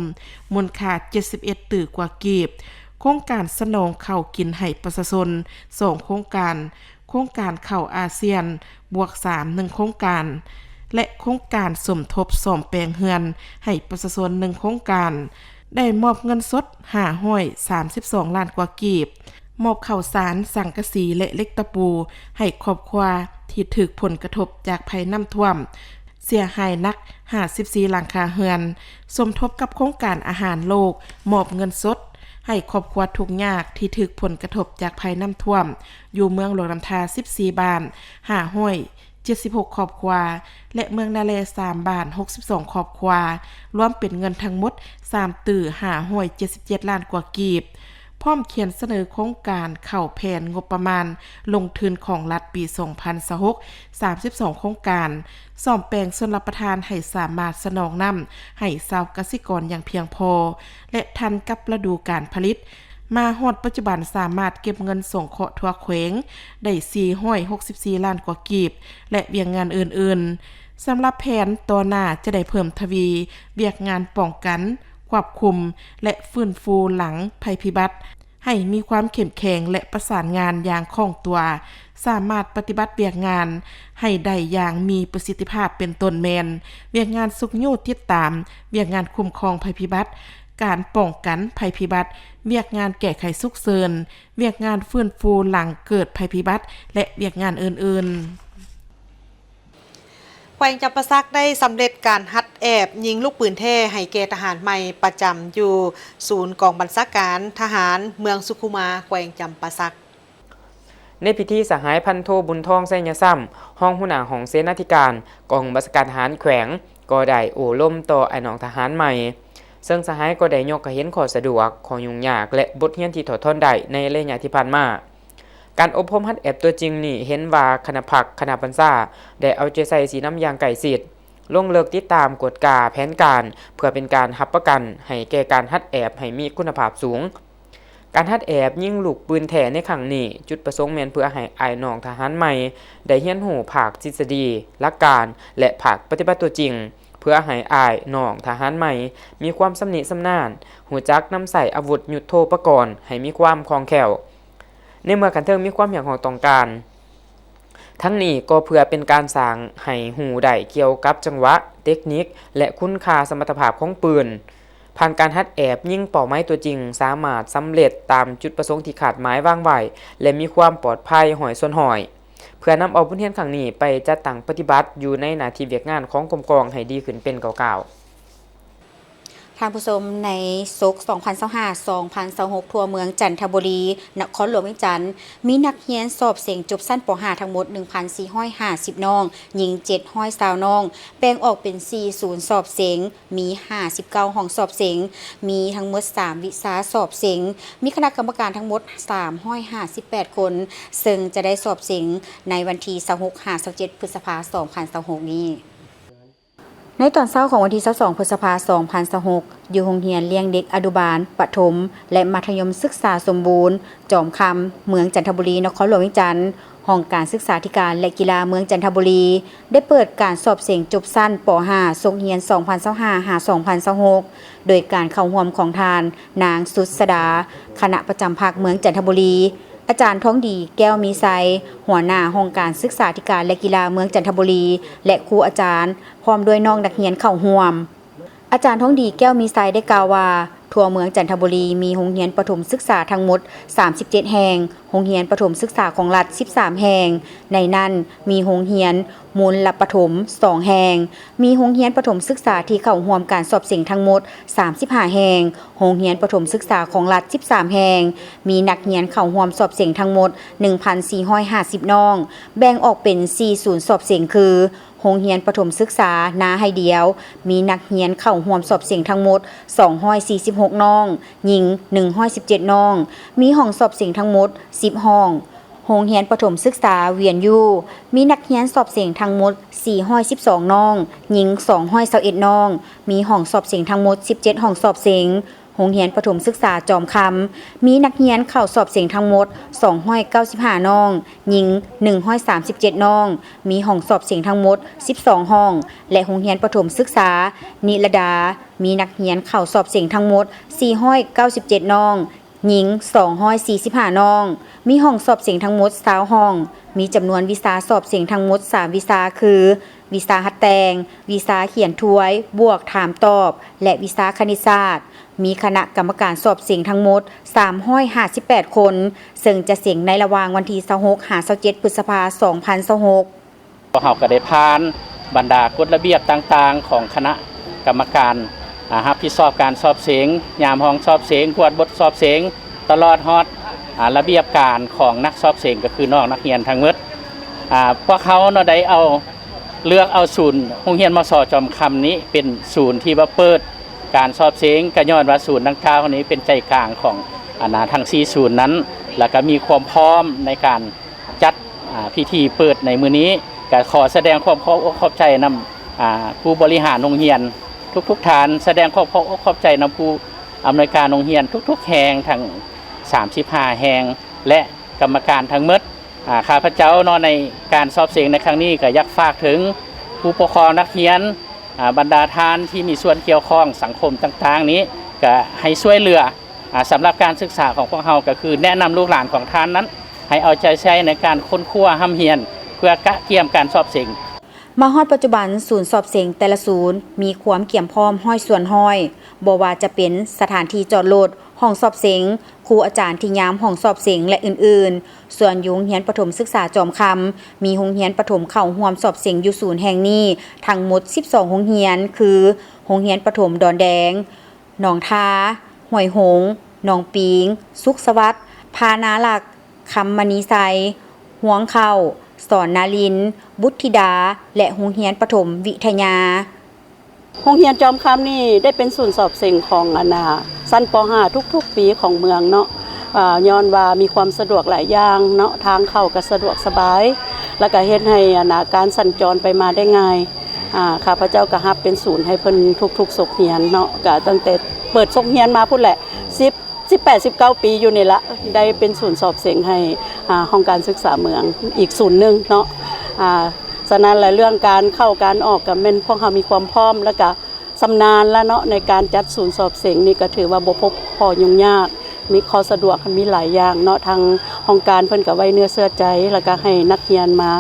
ມູນຄ່າເຈັດສິບເອັດຕື້ກວ່າກີບ, ໂຄງການສະໜອງເຂົ້າກິນໃຫ້ປະຊາຊົນ ສອງໂຄງການ ໂຄງການເຂົ້າອາຊຽນບວກສາມ ໜຶ່ງໂຄງການ ແລະ ໂຄງການສົມທົບສ້ອມແປງເຮືອນໃຫ້ປະຊາຊົນ ໜຶ່ງໂຄງການ ໄດ້ມອບເງິນສົດຫ້າຮ້ອຍສາມສິບສອງລ້ານກວ່າກີບ, ມອບເຂົ້າສານ, ສັງກະສີ ແລະ ເຫຼັກຕະປູໃຫ້ຄອບຄົວທີ່ຖືກຜົນກະທົບຈາກໄພນ້ຳຖ້ວມ ເສຍຫາຍໜັກຫ້າສິບສີ່ຫຼັງຄາເຮືອນ, ສົມທົບກັບໂຄງການອາຫານໂລກ ມອບເງິນສົດໃຫ້ຄອບຄົວທຸກຍາກທີ່ຖືກຜົນກະທົບຈາກໄພນ້ຳຖ້ວມ ຢູ່ເມືອງຫຼວງນ້ຳທາສິບສີ່ບ້ານ ຫ້າຮ້ອຍເຈັດສິບຫົກຄອບຄົວ ແລະ ເມືອງນາແລສາມບ້ານ ຫົກສິບສອງຄອບຄົວ, ລວມເປັນເງິນທັງໝົດສາມຕື້ຫ້າຮ້ອຍເຈັດສິບເຈັດລ້ານກວ່າກີບ. ພ້ອມຂຽນສະເໜີໂຄງການເຂົ້າແຜນງົບປະມານລົງທຶນຂອງລັດປີສອງພັນຊາວຫົກ ສາມສິບສອງໂຄງການ, ສ້ອມແປງຊົນລະປະທານໃຫ້ສາມາດສະໜອງນ້ຳໃຫ້ຊາວກະສິກອນຢ່າງພຽງພໍ ແລະ ທັນກັບລະດູການຜະລິດ. ມາຮອດປັດຈຸບັນສາມາດເກັບເງິນສົງເຄາະທົ່ວແຂວງໄດ້ສີ່ຮ້ອຍຫົກສິບສີ່ລ້ານກວ່າກີບ ແລະ ວຽກງານອື່ນໆ. ສຳລັບແຜນຕໍ່ໜ້າຈະໄດ້ເພີ່ມທະວີວຽກງານປ້ອງກັນ, ຄວບຄຸມ ແລະ ຟື້ນຟູຫຼັງໄພພິບັດ ໃຫ້ມີຄວາມເຂັ້ມແຂງ ແລະ ປະສານງານຢ່າງຄ່ອງຕົວ, ສາມາດປະຕິບັດວຽກງານໃຫ້ໄດ້ຢ່າງມີປະສິດທິພາບ ເປັນຕົ້ນແມ່ນ ວຽກງານຊຸກຍູ້ຕິດຕາມ, ວຽກງານຄຸ້ມຄອງໄພພິບັດ, ການປ້ອງກັນໄພພິບັດ, ວຽກງານແກ້ໄຂສຸກເສີນ, ວຽກງານຟື້ນຟູຫຼັງເກີດໄພພິບັດ ແລະ ວຽກງານອື່ນໆ. ແຂວງຈຳປາສັກໄດ້ສຳເລັດການຫັດແອບຍິງລູກປືນແທ້ໃຫ້ແກ່ທະຫານໃໝ່ປະຈຳຢູ່ສູນກອງບັນຊາການທະຫານເມືອງສຸຂຸມາ ແຂວງຈຳປາສັກ. ໃນພິທີ ສະຫາຍພັນໂທ ບຸນທອງ ໄຊຍະຊ້ຳ ຮອງຫົວໜ້າຫ້ອງເສນາທິການກອງບັນຊາການທະຫານແຂວງ ກໍໄດ້ໂອ້ລົມຕໍ່ອ້າຍນ້ອງທະຫານໃໝ່, ເຊິ່ງສະຫາຍກໍໄດ້ຍົກໃຫ້ເຫັນຂໍ້ສະດວກ, ຂໍ້ຫຍຸ້ງຍາກ ແລະ ບົດຮຽນທີ່ຖອດຖອນໄດ້ໃນໄລຍະທີ່ຜ່ານມາ. ການອົບຮົມຫັດແອບຕົວຈິງນີ້ເຫັນວ່າຄະນະພັກ, ຄະນະບັນຊາ ໄດ້ເອົາໃຈໃສ່ຊີ້ນຳຢ່າງໃກ້ຊິດ, ລົງເລິກຕິດຕາມກວດກາແຜນການ ເພື່ອເປັນການຮັບປະກັນໃຫ້ແກ່ການຫັດແອບໃຫ້ມີຄຸນນະພາບສູງ. ການຫັດແອບຍິງລູກປືນແທ້ໃນຄັ້ງນີ້ ຈຸດປະສົງແມ່ນເພື່ອໃຫ້ອ້າຍນ້ອງທະຫານໃໝ່ໄດ້ຮຽນຮູ້ພາກທິດສະດີ, ຫຼັກການ ແລະ ພາກປະຕິບັດຕົວຈິງ, ເພື່ອໃຫ້ອ້າຍນ້ອງທະຫານໃໝ່ມີຄວາມຊຳນິຊຳນານ, ຮູ້ຈັກນຳໃຊ້ອາວຸດຍຸດໂທປະກອນໃຫ້ມີຄວາມຄ່ອງແຄ້ວ ໃນເມື່ອຂັ້ນເທິງມີຄວາມຮຽກຮ້ອງຕ້ອງການ. ທັງນີ້ກໍເພື່ອເປັນການສ້າງໃຫ້ຮູ້ໄດ້ກ່ຽວກັບຈັງຫວະ, ເຕັກນິກ ແລະ ຄຸນຄ່າສະມັດຕະພາບຂອງປືນ. ຜ່ານການຫັດແອບຍິງ ເປົ້າໝາຍຕົວຈິງສາມາດສຳເລັດຕາມຈຸດປະສົງທີ່ຄາດໝາຍວາງໄວ້ ແລະ ມີຄວາມປອດໄພຮ້ອຍສ່ວນຮ້ອຍ. ເພື່ອນຳເອົາບົດຮຽນຄັ້ງນີ້ໄປຈັດຕັ້ງປະຕິບັດຢູ່ໃນໜ້າທີ່ວຽກງານຂອງກົມກອງໃຫ້ດີຂຶ້ນເປັນກ້າວໆ. ທ່ານຜູ້ຊົມ, ໃນສົກສອງພັນຊາວຫ້າ ສອງພັນຊາວຫົກ ທົ່ວເມືອງຈັນທະບູລີ, ນະຄອນຫຼວງວຽງຈັນ ມີນັກຮຽນສອບເສັງຈົບຊັ້ນ ປໍຫ້າ ທັງໝົດ ໜຶ່ງພັນສີ່ຮ້ອຍຫ້າສິບນ້ອງ, ຍິງ ເຈັດຮ້ອຍຊາວນ້ອງ, ແບ່ງອອກເປັນສີ່ສູນສອບເສັງ, ມີ ຫ້າສິບເກົ້າຫ້ອງສອບເສັງ, ມີທັງໝົດ ສາມວິຊາສອບເສັງ, ມີຄະນະກຳມະການທັງໝົດ ສາມຮ້ອຍຫ້າສິບແປດຄົນ, ເຊິ່ງຈະໄດ້ສອບເສັງໃນວັນທີ ຊາວຫົກ ຫາ ຊາວເຈັດ ພຶດສະພາ ສອງພັນຊາວຫົກນີ້. ໃນຕອນເຊົ້າຂອງວັນທີ ຊາວສອງ ພຶດສະພາ ສອງພັນຊາວຫົກ ຢູ່ໂຮງຮຽນລ້ຽງເດັກອະນຸບານ, ປະຖົມ ແລະ ມັດທະຍົມສຶກສາສົມບູນ ຈອມຄຳ ເມືອງຈັນທະບູລີ, ນະຄອນຫຼວງວຽງຈັນ, ຫ້ອງການສຶກສາທິການ ແລະ ກິລາເມືອງຈັນທະບູລີ ໄດ້ເປີດການສອບເສັງຈົບຊັ້ນ ປໍຫ້າ ສົກຮຽນ ສອງພັນຊາວຫ້າ ຫາ ສອງພັນຊາວຫົກ ໂດຍການເຂົ້າຮ່ວມຂອງທ່ານ ນາງ ສຸດສະດາ ຄະນະປະຈຳພັກເມືອງຈັນທະບູລີ, ອາຈານ ທອງດີ ແກ້ວມີໄຊ ຫົວໜ້າຫ້ອງການສຶກສາທິການ ແລະ ກິລາເມືອງຈັນທະບູລີ ແລະ ຄູອາຈານ ພ້ອມດ້ວຍນ້ອງນັກຮຽນເຂົ້າຮ່ວມ. ອາຈານ ທອງດີ ແກ້ວມີໄຊ ໄດ້ກ່າວວ່າ ທົ່ວເມືອງຈັນທະບູລີມີໂຮງຮຽນປະຖົມສຶກສາທັງໝົດ ສາມສິບເຈັດແຫ່ງ, ໂຮງຮຽນປະຖົມສຶກສາຂອງລັດ ສິບສາມແຫ່ງ, ໃນນັ້ນມີໂຮງຮຽນມູນລະປະຖົມ ສອງແຫ່ງ, ມີໂຮງຮຽນປະຖົມສຶກສາທີ່ເຂົ້າຮ່ວມການສອບເສັງທັງໝົດ ສາມສິບຫ້າແຫ່ງ, ໂຮງຮຽນປະຖົມສຶກສາຂອງລັດ ສິບສາມແຫ່ງ, ມີນັກຮຽນເຂົ້າຮ່ວມສອບເສັງທັງໝົດ ໜຶ່ງພັນສີ່ຮ້ອຍຫ້າສິບນ້ອງ, ແບ່ງອອກເປັນສີ່ສູນສອບເສັງຄື ໂຮງຮຽນປະຖົມສຶກສານາໄຮດຽວ ມີນັກຮຽນເຂົ້າຮ່ວມສອບເສັງທັງໝົດ ສອງຮ້ອຍສີ່ສິບຫົກນ້ອງ, ຍິງ ໜຶ່ງຮ້ອຍສິບເຈັດນ້ອງ, ມີຫ້ອງສອບເສັງທັງໝົດ ສິບຫ້ອງ. ໂຮງຮຽນປະຖົມສຶກສາວຽນຢູ່ ມີນັກຮຽນສອບເສັງທັງໝົດ ສີ່ຮ້ອຍສິບສອງນ້ອງ, ຍິງ ສອງຮ້ອຍຊາວເອັດນ້ອງ, ມີຫ້ອງສອບເສັງທັງໝົດ ສິບເຈັດຫ້ອງສອບເສັງ. ໂຮງຮຽນປະຖົມສຶກສາຈອມຄຳ ມີນັກຮຽນເຂົ້າສອບເສັງທັງໝົດ ສອງຮ້ອຍເກົ້າສິບຫ້ານ້ອງ, ຍິງ ໜຶ່ງຮ້ອຍສາມສິບເຈັດນ້ອງ, ມີຫ້ອງສອບເສັງທັງໝົດ ສິບສອງຫ້ອງ ແລະ ໂຮງຮຽນປະຖົມສຶກສານິລະດາ ມີນັກຮຽນເຂົ້າສອບເສັງທັງໝົດ ສີ່ຮ້ອຍເກົ້າສິບເຈັດນ້ອງ, ຍິງສອງຮ້ອຍສີ່ສິບຫ້ານ້ອງ, ມີຫ້ອງສອບເສັງທັງໝົດຊາວຫ້ອງ, ມີຈຳນວນວິຊາສອບເສັງທັງໝົດສາມວິຊາຄື ວິຊາຮັດແຕ່ງ, ວິຊາຂຽນທວຍ, ບວກ, ຖາມຕອບ ແລະ ວິຊາຄະນິດສາດ. ມີຄະນະກຳມະການສອບເສັງທັງໝົດສາມຮ້ອຍຫ້າສິບແປດຄົນ, ເຊິ່ງຈະເສັງໃນລະຫວ່າງວັນທີຊາວຫົກຫາຊາວເຈັດ ພຶດສະພາ ສອງພັນຊາວຫົກ. ພວກເຮົາກໍໄດ້ຜ່ານບັນດາກົດລະບຽບຕ່າງໆຂອງຄະນະກຳມະການ ອາ ຮັບຜິດຊອບການສອບເສັງ, ຍາມຫ້ອງສອບເສັງ, ກວດບົດສອບເສັງ, ຕະຫຼອດຮອດ ອາ ລະບຽບການຂອງນັກສອບເສັງ ກໍຄືນ້ອງນັກຮຽນທັງໝົດ. ອາ ພວກເຮົາເນາະ ໄດ້ເອົາ ເລືອກເອົາສູນໂຮງຮຽນ ມສ ຈອມຄຳນີ້ເປັນສູນທີ່ວ່າເປີດການສອບເສັງ, ກໍຍ້ອນວ່າສູນດັ່ງກ່າວນີ້ເປັນໃຈກາງຂອງ ອັນນາ ທັງສີ່ສູນນັ້ນ ແລ້ວກໍມີຄວາມພ້ອມໃນການ ຈັດ ອາ ພິທີເປີດໃນມື້ນີ້. ກໍຂໍສະແດງຄວາມຂອບອົກຂອບໃຈນຳ ອາ ຜູ້ບໍລິຫານໂຮງຮຽນທຸກໆທ່ານ, ສະແດງຄວາມຂອບອົກຂອບໃຈນຳຜູ້ອຳນວຍການໂຮງຮຽນທຸກໆແຫ່ງ ທັງສາມສິບຫ້າແຫ່ງ ແລະ ກຳມະການທັງໝົດ. ອາ ຂ້າພະເຈົ້າເນາະ ໃນການສອບເສັງໃນຄັ້ງນີ້ ກໍຢາກຝາກເຖິງຜູ້ປົກຄອງນັກຮຽນ, ອາ ບັນດາທ່ານທີ່ມີສ່ວນກ່ຽວຂ້ອງສັງຄົມຕ່າງໆນີ້ ກໍໃຫ້ຊ່ວຍເຫຼືອ ອາ ສຳລັບການສຶກສາຂອງພວກເຮົາ ກໍຄືແນະນຳລູກຫຼານຂອງທ່ານນັ້ນ ໃຫ້ເອົາໃຈໃສ່ໃນການຄົ້ນຄວ້າຮ່ຳຮຽນ ເພື່ອກະກຽມການສອບເສັງ. ມາຮອດປັດຈຸບັນ, ສູນສອບເສັງແຕ່ລະສູນມີຄວາມກຽມພ້ອມຮ້ອຍສ່ວນຮ້ອຍ, ບໍ່ວ່າຈະເປັນສະຖານທີ່ຈອດລົດ, ຫ້ອງສອບເສັງ, ຄູອາຈານທີ່ຍາມຫ້ອງສອບເສັງ ແລະ ອື່ນໆ. ສ່ວນຢູ່ໂຮງຮຽນປະຖົມສຶກສາຈອມຄຳ, ມີໂຮງຮຽນປະຖົມເຂົ້າຮ່ວມສອບເສັງຢູ່ສູນແຫ່ງນີ້ທັງໝົດສິບສອງໂຮງຮຽນ ຄື ໂຮງຮຽນປະຖົມດອນແດງ, ໜອງທາ, ຫ້ວຍຫົງ, ໜອງປີງ, ສຸກສະຫວັດ, ພານາລັກ, ຄຳມະນີໄຊ, ຮວງເຂົ້າ, ສອນນາລິນ, ບຸດທິດາ ແລະ ໂຮງຮຽນປະຖົມວິທະຍາ. ໂຮງຮຽນຈອມຄຳນີ້ໄດ້ເປັນສູນສອບເສັງຂອງ ອັນນາ ຊັ້ນ ປໍຫ້າ ທຸກໆປີຂອງເມືອງເນາະ. ອາ ຍ້ອນວ່າມີຄວາມສະດວກຫຼາຍຢ່າງເນາະ, ທາງເຂົ້າກໍສະດວກສະບາຍ ແລ້ວກໍເຮັດໃຫ້ ອັນນາ ການສັນຈອນໄປມາໄດ້ງ່າຍ. ອາ ຂ້າພະເຈົ້າກໍຮັບເປັນສູນໃຫ້ເພິ່ນທຸກໆສົກຮຽນເນາະ, ກໍຕັ້ງແຕ່ເປີດສົກຮຽນມາພຸ້ນແຫຼະ ສິບ ສິບແປດ ສິບເກົ້າປີຢູ່ນີ້ລະ ໄດ້ເປັນສູນສອບເສັງໃຫ້ ອາ ຫ້ອງການສຶກສາເມືອງອີກສູນໜຶ່ງເນາະ. ອາ ສະນັ້ນລະ ເລື່ອງການເຂົ້າການອອກກໍແມ່ນພວກເຮົາມີຄວາມພ້ອມ ແລ້ວກໍຊຳນານລະເນາະ ໃນການຈັດສູນສອບເສັງນີ້ ກໍຖືວ່າບໍ່ພົບຂໍ້ຫຍຸ້ງຍາກ. ມີຂໍ້ສະດວກ ມີຫຼາຍຢ່າງເນາະ, ທາງຫ້ອງການເພິ່ນກໍໄວ້ເນື້ອເຊື່ອໃຈ ແລ້ວກໍໃຫ້ນັກຮຽນມາ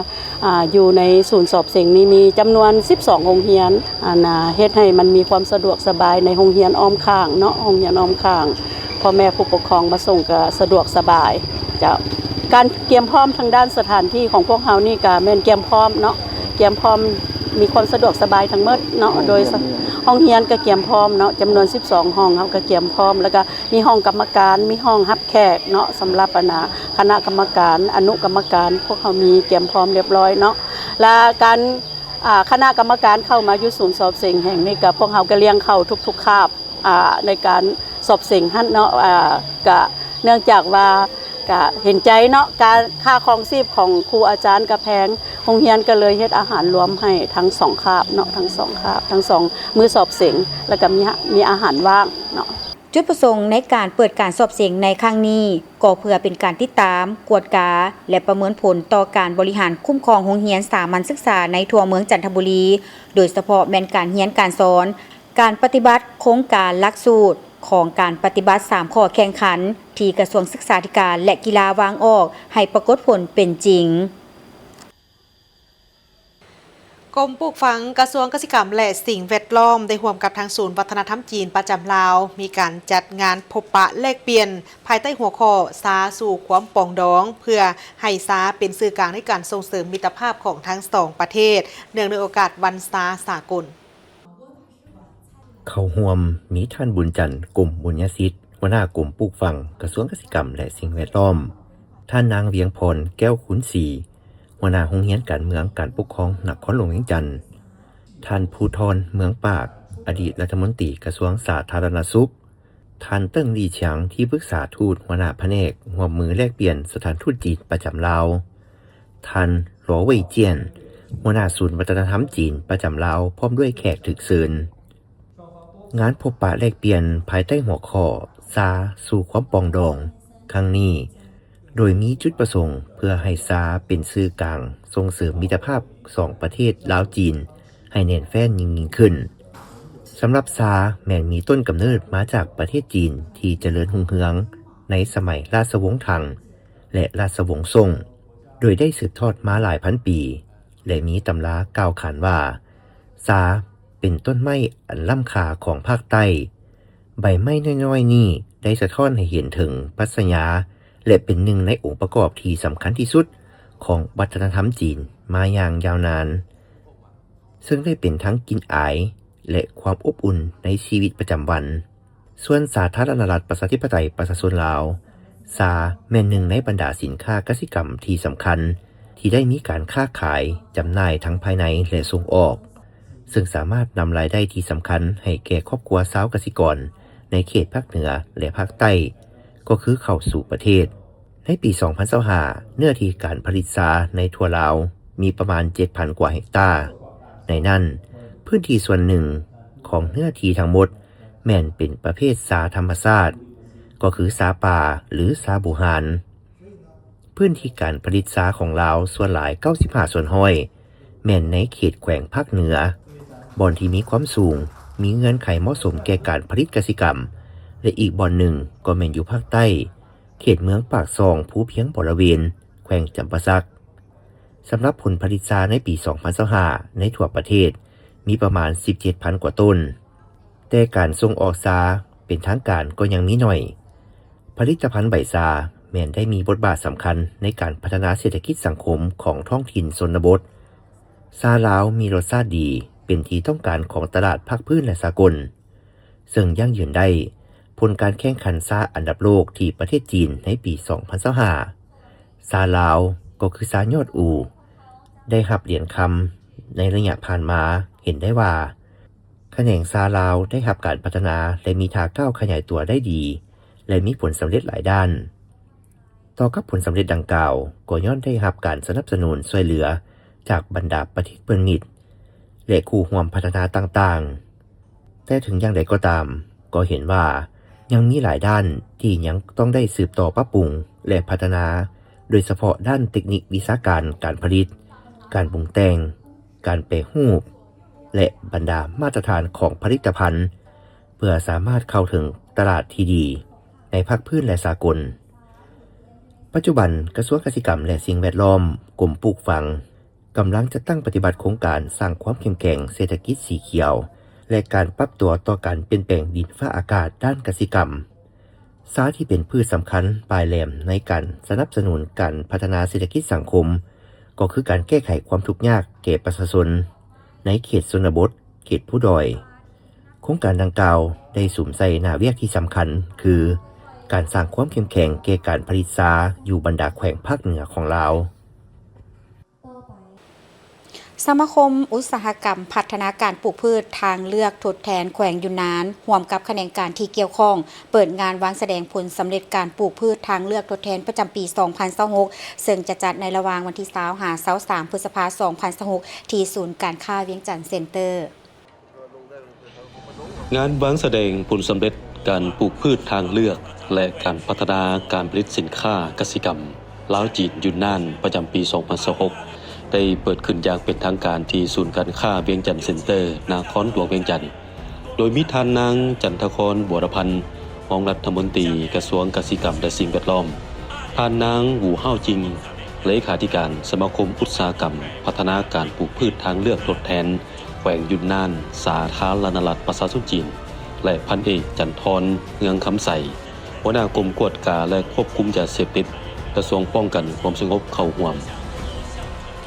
ອາ ຢູ່ໃນສູນສອບເສັງນີ້ມີຈຳນວນສິບສອງໂຮງຮຽນ ອັນນາ ເຮັດໃຫ້ມັນມີຄວາມສະດວກສະບາຍໃນໂຮງຮຽນອ້ອມຂ້າງເນາະ, ໂຮງຮຽນອ້ອມຂ້າງ ພໍ່ແມ່ຜູ້ປົກຄອງມາສົ່ງກໍສະດວກສະບາຍເຈົ້າ. ການກຽມພ້ອມທາງດ້ານສະຖານທີ່ຂອງພວກເຮົານີ້ກໍແມ່ນກຽມພ້ອມເນາະ, ກຽມພ້ອມ ມີຄວາມສະດວກສະບາຍທັງໝົດເນາະ, ໂຮງຮຽນ ໂດຍ ໂຮງຮຽນກໍກຽມພ້ອມເນາະ, ຈຳນວນສິບສອງຫ້ອງ ເຮົາກໍກຽມພ້ອມ ແລ້ວກໍ ມີຫ້ອງກຳມະການ, ມີຫ້ອງຮັບແຂກເນາະ, ສຳລັບ ອັນນາ ຄະນະກຳມະການ, ອະນຸກຳມະການ, ພວກເຮົາມີກຽມພ້ອມລຽບລ້ອຍເນາະ. ແລະ ການ ອາ ຄະນະກຳມະການເຂົ້າມາຢູ່ສູນສອບເສັງແຫ່ງນີ້ ກໍພວກເຮົາກໍລ້ຽງເຂົ້າທຸກໆຄາບ ອາ ໃນການສອບເສັງຫັ້ນເນາະ. ອາ ກະເນື່ອງຈາກວ່າ ກະເຫັນໃຈເນາະ, ການ ຄ່າຄອງຊີບຂອງຄູອາຈານກະແພງ, ໂຮງຮຽນກໍເລີຍເຮັດອາຫານລວມໃຫ້ທັງສອງຄາບເນາະ, ທັງສອງຄາບ, ທັງສອງມື້ສອບເສັງ, ແລ້ວກໍມີ ມີອາຫານວ່າງເນາະ. ຈຸດປະສົງໃນການເປີດການສອບເສັງໃນຄັ້ງນີ້ ກໍເພື່ອເປັນການຕິດຕາມ, ກວດກາ ແລະ ປະເມີນຜົນຕໍ່ການບໍລິຫານຄຸ້ມຄອງໂຮງຮຽນສາມັນສຶກສາໃນທົ່ວເມືອງຈັນທະບູລີ, ໂດຍສະເພາະແມ່ນການຮຽນການສອນ, ການປະຕິບັດໂຄງການຫຼັກສູດຂອງການປະຕິບັດສາມຂໍ້ແຂ່ງຂັນ ທີ່ກະຊວງສຶກສາທິການ ແລະ ກິລາວາງອອກໃຫ້ປາກົດຜົນເປັນຈິງ. ກົມປູກຝັງ ກະຊວງກະສິກຳ ແລະ ສິ່ງແວດລ້ອມ ໄດ້ຮ່ວມກັບທາງສູນວັດທະນະທຳຈີນປະຈຳລາວ ມີການຈັດງານພົບປະແລກປ່ຽນ ພາຍໃຕ້ຫົວຂໍ້ ຊາສູ່ຄວາມປອງດອງ ເພື່ອໃຫ້ຊາເປັນສື່ກາງໃນການສົ່ງເສີມມິດຕະພາບຂອງທັງສອງປະເທດ ເນື່ອງໃນໂອກາດວັນຊາສາກົນ. ເຂົ້າຮ່ວມມີທ່ານ ບຸນຈັນ ກົມບຸນຍະສິດ ຫົວໜ້າກົມປູກຝັງ ກະຊວງກະສິກຳ ແລະ ສິ່ງແວດລ້ອມ, ທ່ານນາງ ວຽງພອນ ແກ້ວຄູນສີ ຫົວໜ້າໂຮງຮຽນການເມືອງການປົກຄອງນະຄອນຫຼວງວຽງຈັນ, ທ່ານ ພູທອນ ເມືອງປາກ ອະດີດລັດຖະມົນຕີກະຊວງສາທາລະນະສຸກ, ທ່ານ ເຕີງ ຫຼີຊຽງ ທີ່ປຶກສາທູດ ຫົວໜ້າພະແນກຮ່ວມມືແລກປ່ຽນສະຖານທູດຈີນປະຈຳລາວ, ທ່ານ ຫຼໍ ເຫວີຍຈຽນ ຫົວໜ້າສູນວັດທະນະທຳຈີນປະຈຳລາວ ພ້ອມດ້ວຍແຂກຖືກເຊີນ. ງານພົບປະແລກປ່ຽນພາຍໃຕ້ຫົວຂໍ້ ຊາສູ່ຄວາມປອງດອງ ຄັ້ງນີ້ ໂດຍມີຈຸດປະສົງເພື່ອໃຫ້ຊາເປັນສື່ກາງສົ່ງເສີມມິດຕະພາບສອງປະເທດລາວ-ຈີນ ໃຫ້ແໜ້ນແຟ້ນຍິ່ງໆຂຶ້ນ. ສຳລັບຊາແມ່ນມີຕົ້ນກຳເນີດມາຈາກປະເທດຈີນທີ່ຈະເລີນຮຸ່ງເຮືອງ, ໃນສະໄໝລາຊະວົງຖັງ ແລະ ລາຊະວົງສົງ, ໂດຍໄດ້ສືບທອດມາຫຼາຍພັນປີ ແລະ ມີຕຳລາກ່າວຂານວ່າ ຊາເປັນຕົ້ນໄມ້ອັນລ້ຳຄ່າຂອງພາກໃຕ້. ໃບໄມ້ນ້ອຍໆນີ້ໄດ້ສະທ້ອນໃຫ້ເຫັນເຖິງປັດຊະຍາ ແລະ ເປັນໜຶ່ງໃນອົງປະກອບທີ່ສຳຄັນທີ່ສຸດຂອງວັດທະນະທຳຈີນມາຢ່າງຍາວນານ, ເຊິ່ງໄດ້ເປັນທັງກິ່ນອາຍ ແລະ ຄວາມອົບອຸ່ນໃນຊີວິດປະຈຳວັນ. ສ່ວນສາທາລະນະລັດປະຊາທິປະໄຕປະຊາຊົນລາວ, ຊາແມ່ນໜຶ່ງໃນບັນດາສິນຄ້າກະສິກຳທີ່ສຳຄັນ ທີ່ໄດ້ມີການຄ້າຂາຍ, ຈຳໜ່າຍທັງພາຍໃນ ແລະ ສົ່ງອອກ, ເຊິ່ງສາມາດນຳລາຍໄດ້ທີ່ສຳຄັນໃຫ້ແກ່ຄອບຄົວຊາວກະສິກອນໃນເຂດພາກເໜືອ ແລະ ພາກໃຕ້ ກໍຄືເຂົ້າສູ່ປະເທດ. ໃນປີສອງພັນຊາວຫ້າ ເນື້ອທີ່ການຜະລິດຊາໃນທົ່ວລາວມີປະມານເຈັດພັນກວ່າເຮັກຕາ. ໃນນັ້ນ, ພື້ນທີ່ສ່ວນໜຶ່ງຂອງເນື້ອທີ່ທັງໝົດແມ່ນເປັນປະເພດຊາທຳມະຊາດ, ກໍຄືຊາປ່າ ຫຼື ຊາບູຮານ. ພື້ນທີ່ການຜະລິດຊາຂອງລາວສ່ວນຫຼາຍ ເກົ້າສິບຫ້າສ່ວນຮ້ອຍ ແມ່ນໃນເຂດແຂວງພາກເໜືອ, ບ່ອນທີ່ມີຄວາມສູງ, ມີເງື່ອນໄຂເໝາະສົມແກ່ການຜະລິດກະສິກຳ ແລະ ອີກບ່ອນໜຶ່ງກໍແມ່ນຢູ່ພາກໃຕ້, ເຂດເມືອງປາກຊ່ອງ, ພູພຽງບໍລະເວນ, ແຂວງຈຳປາສັກ. ສຳລັບຜົນຜະລິດຊາໃນປີສອງພັນຊາວຫ້າ ໃນທົ່ວປະເທດມີປະມານສິບເຈັດພັນກວ່າໂຕນ, ແຕ່ການສົ່ງອອກຊາເປັນທາງການກໍຍັງມີໜ້ອຍ. ຜະລິດຕະພັນໃບຊາແມ່ນໄດ້ມີບົດບາດສຳຄັນໃນການພັດທະນາເສດຖະກິດສັງຄົມຂອງທ້ອງຖິ່ນຊົນນະບົດ. ຊາລາວມີລົດຊາດດີ, ເປັນທີ່ຕ້ອງການຂອງຕະຫຼາດພາກພື້ນ ແລະ ສາກົນ. ເຊິ່ງຢັ້ງຢືນໄດ້ຜົນການແຂ່ງຂັນຊາອັນດັບໂລກທີ່ປະເທດຈີນໃນປີສອງພັນຊາວຫ້າ. ຊາລາວ ກໍຄືຊາຍອດອູ ໄດ້ຮັບຫຼຽນຄຳໃນໄລຍະຜ່ານມາ. ເຫັນໄດ້ວ່າຂະແໜງຊາລາວໄດ້ຮັບການພັດທະນາ ແລະ ມີທ່າກ້າວຂະຫຍາຍຕົວໄດ້ດີ ແລະ ມີຜົນສຳເລັດຫຼາຍດ້ານ. ຕໍ່ກັບຜົນສຳເລັດດັ່ງກ່າວ ກໍຍ້ອນໄດ້ຮັບການສະໜັບສະໜູນຊ່ວຍເຫຼືອຈາກບັນດາປະເທດເພື່ອນມິດ ແລະ ຄູ່ຮ່ວມພັດທະນາຕ່າງໆ. ແຕ່ເຖິງຢ່າງໃດກໍຕາມ, ກໍເຫັນວ່າຍັງມີຫຼາຍດ້ານທີ່ຍັງຕ້ອງໄດ້ສືບຕໍ່ປັບປຸງ ແລະ ພັດທະນາ, ໂດຍສະເພາະດ້ານເຕັກນິກວິຊາການການຜະລິດ, ການປຸງແຕ່ງ, ການແປຮູບ ແລະ ບັນດາມາດຕະຖານຂອງຜະລິດຕະພັນ ເພື່ອສາມາດເຂົ້າເຖິງຕະຫຼາດທີ່ດີໃນພາກພື້ນ ແລະ ສາກົນ. ປັດຈຸບັນ, ກະຊວງກະສິກຳ ແລະ ສິ່ງແວດລ້ອມ, ກົມປູກຝັງ ກຳລັງຈັດຕັ້ງປະຕິບັດໂຄງການສ້າງຄວາມເຂັ້ມແຂງເສດຖະກິດສີຂຽວ ແລະ ການປັບຕົວຕໍ່ການປ່ຽນແປງດິນຟ້າອາກາດດ້ານກະສິກຳ. ຊາທີ່ເປັນພືດສຳຄັນປາຍແຫຼມໃນການສະໜັບສະໜູນການພັດທະນາເສດຖະກິດສັງຄົມ ກໍຄືການແກ້ໄຂຄວາມທຸກຍາກແກ່ປະຊາຊົນໃນເຂດຊົນນະບົດ, ເຂດພູດອຍ. ໂຄງການດັ່ງກ່າວໄດ້ສຸມໃສ່ໜ້າວຽກທີ່ສຳຄັນ ຄື ການສ້າງຄວາມເຂັ້ມແຂງແກ່ການຜະລິດຊາຢູ່ບັນດາແຂວງພາກເໜືອຂອງລາວ. ສະມາຄົມອຸດສາຫະກຳພັດທະນາການປູກພືດທາງເລືອກທົດແທນແຂວງຢຸນນານ ຮ່ວມກັບຂະແໜງການທີ່ກ່ຽວຂ້ອງ ເປີດງານວາງສະແດງຜົນສຳເລັດການປູກພືດທາງເລືອກທົດແທນປະຈຳປີສອງພັນຊາວຫົກ ເຊິ່ງຈະຈັດໃນລະຫວ່າງວັນທີຊາວຫາຊາວສາມ ພຶດສະພາ ສອງພັນຊາວຫົກ ທີ່ສູນການຄ້າວຽງຈັນເຊັນເຕີ. ງານວາງສະແດງຜົນສຳເລັດການປູກພືດທາງເລືອກ ແລະ ການພັດທະນາການຜະລິດສິນຄ້າກະສິກຳລາວ-ຈີນ-ຢຸນນານ ປະຈຳປີສອງພັນຊາວຫົກ ໄດ້ເປີດຂຶ້ນຢ່າງເປັນທາງການທີ່ສູນການຄ້າວຽງຈັນເຊັນເຕີ ນະຄອນຫຼວງວຽງຈັນ, ໂດຍມີທ່ານນາງ ຈັນທະຄອນ ບົວລະພັນ ຮອງລັດຖະມົນຕີກະຊວງກະສິກຳ ແລະ ສິ່ງແວດລ້ອມ, ທ່ານນາງ ຫູເຮົາຈິງ ເລຂາທິການສະມາຄົມອຸດສາຫະກຳພັດທະນາການປູກພືດທາງເລືອກທົດແທນ ແຂວງຢຸນນານ ສາທາລະນະລັດປະຊາຊົນຈີນ ແລະ ພັນເອກ ຈັນທອນ ເຮືອງຄຳໃສ ຫົວໜ້າກົມກວດກາ ແລະ ຄວບຄຸມຢາເສບຕິດ ກະຊວງປ້ອງກັນຄວາມສະຫງົບ ເຂົ້າຮ່ວມ.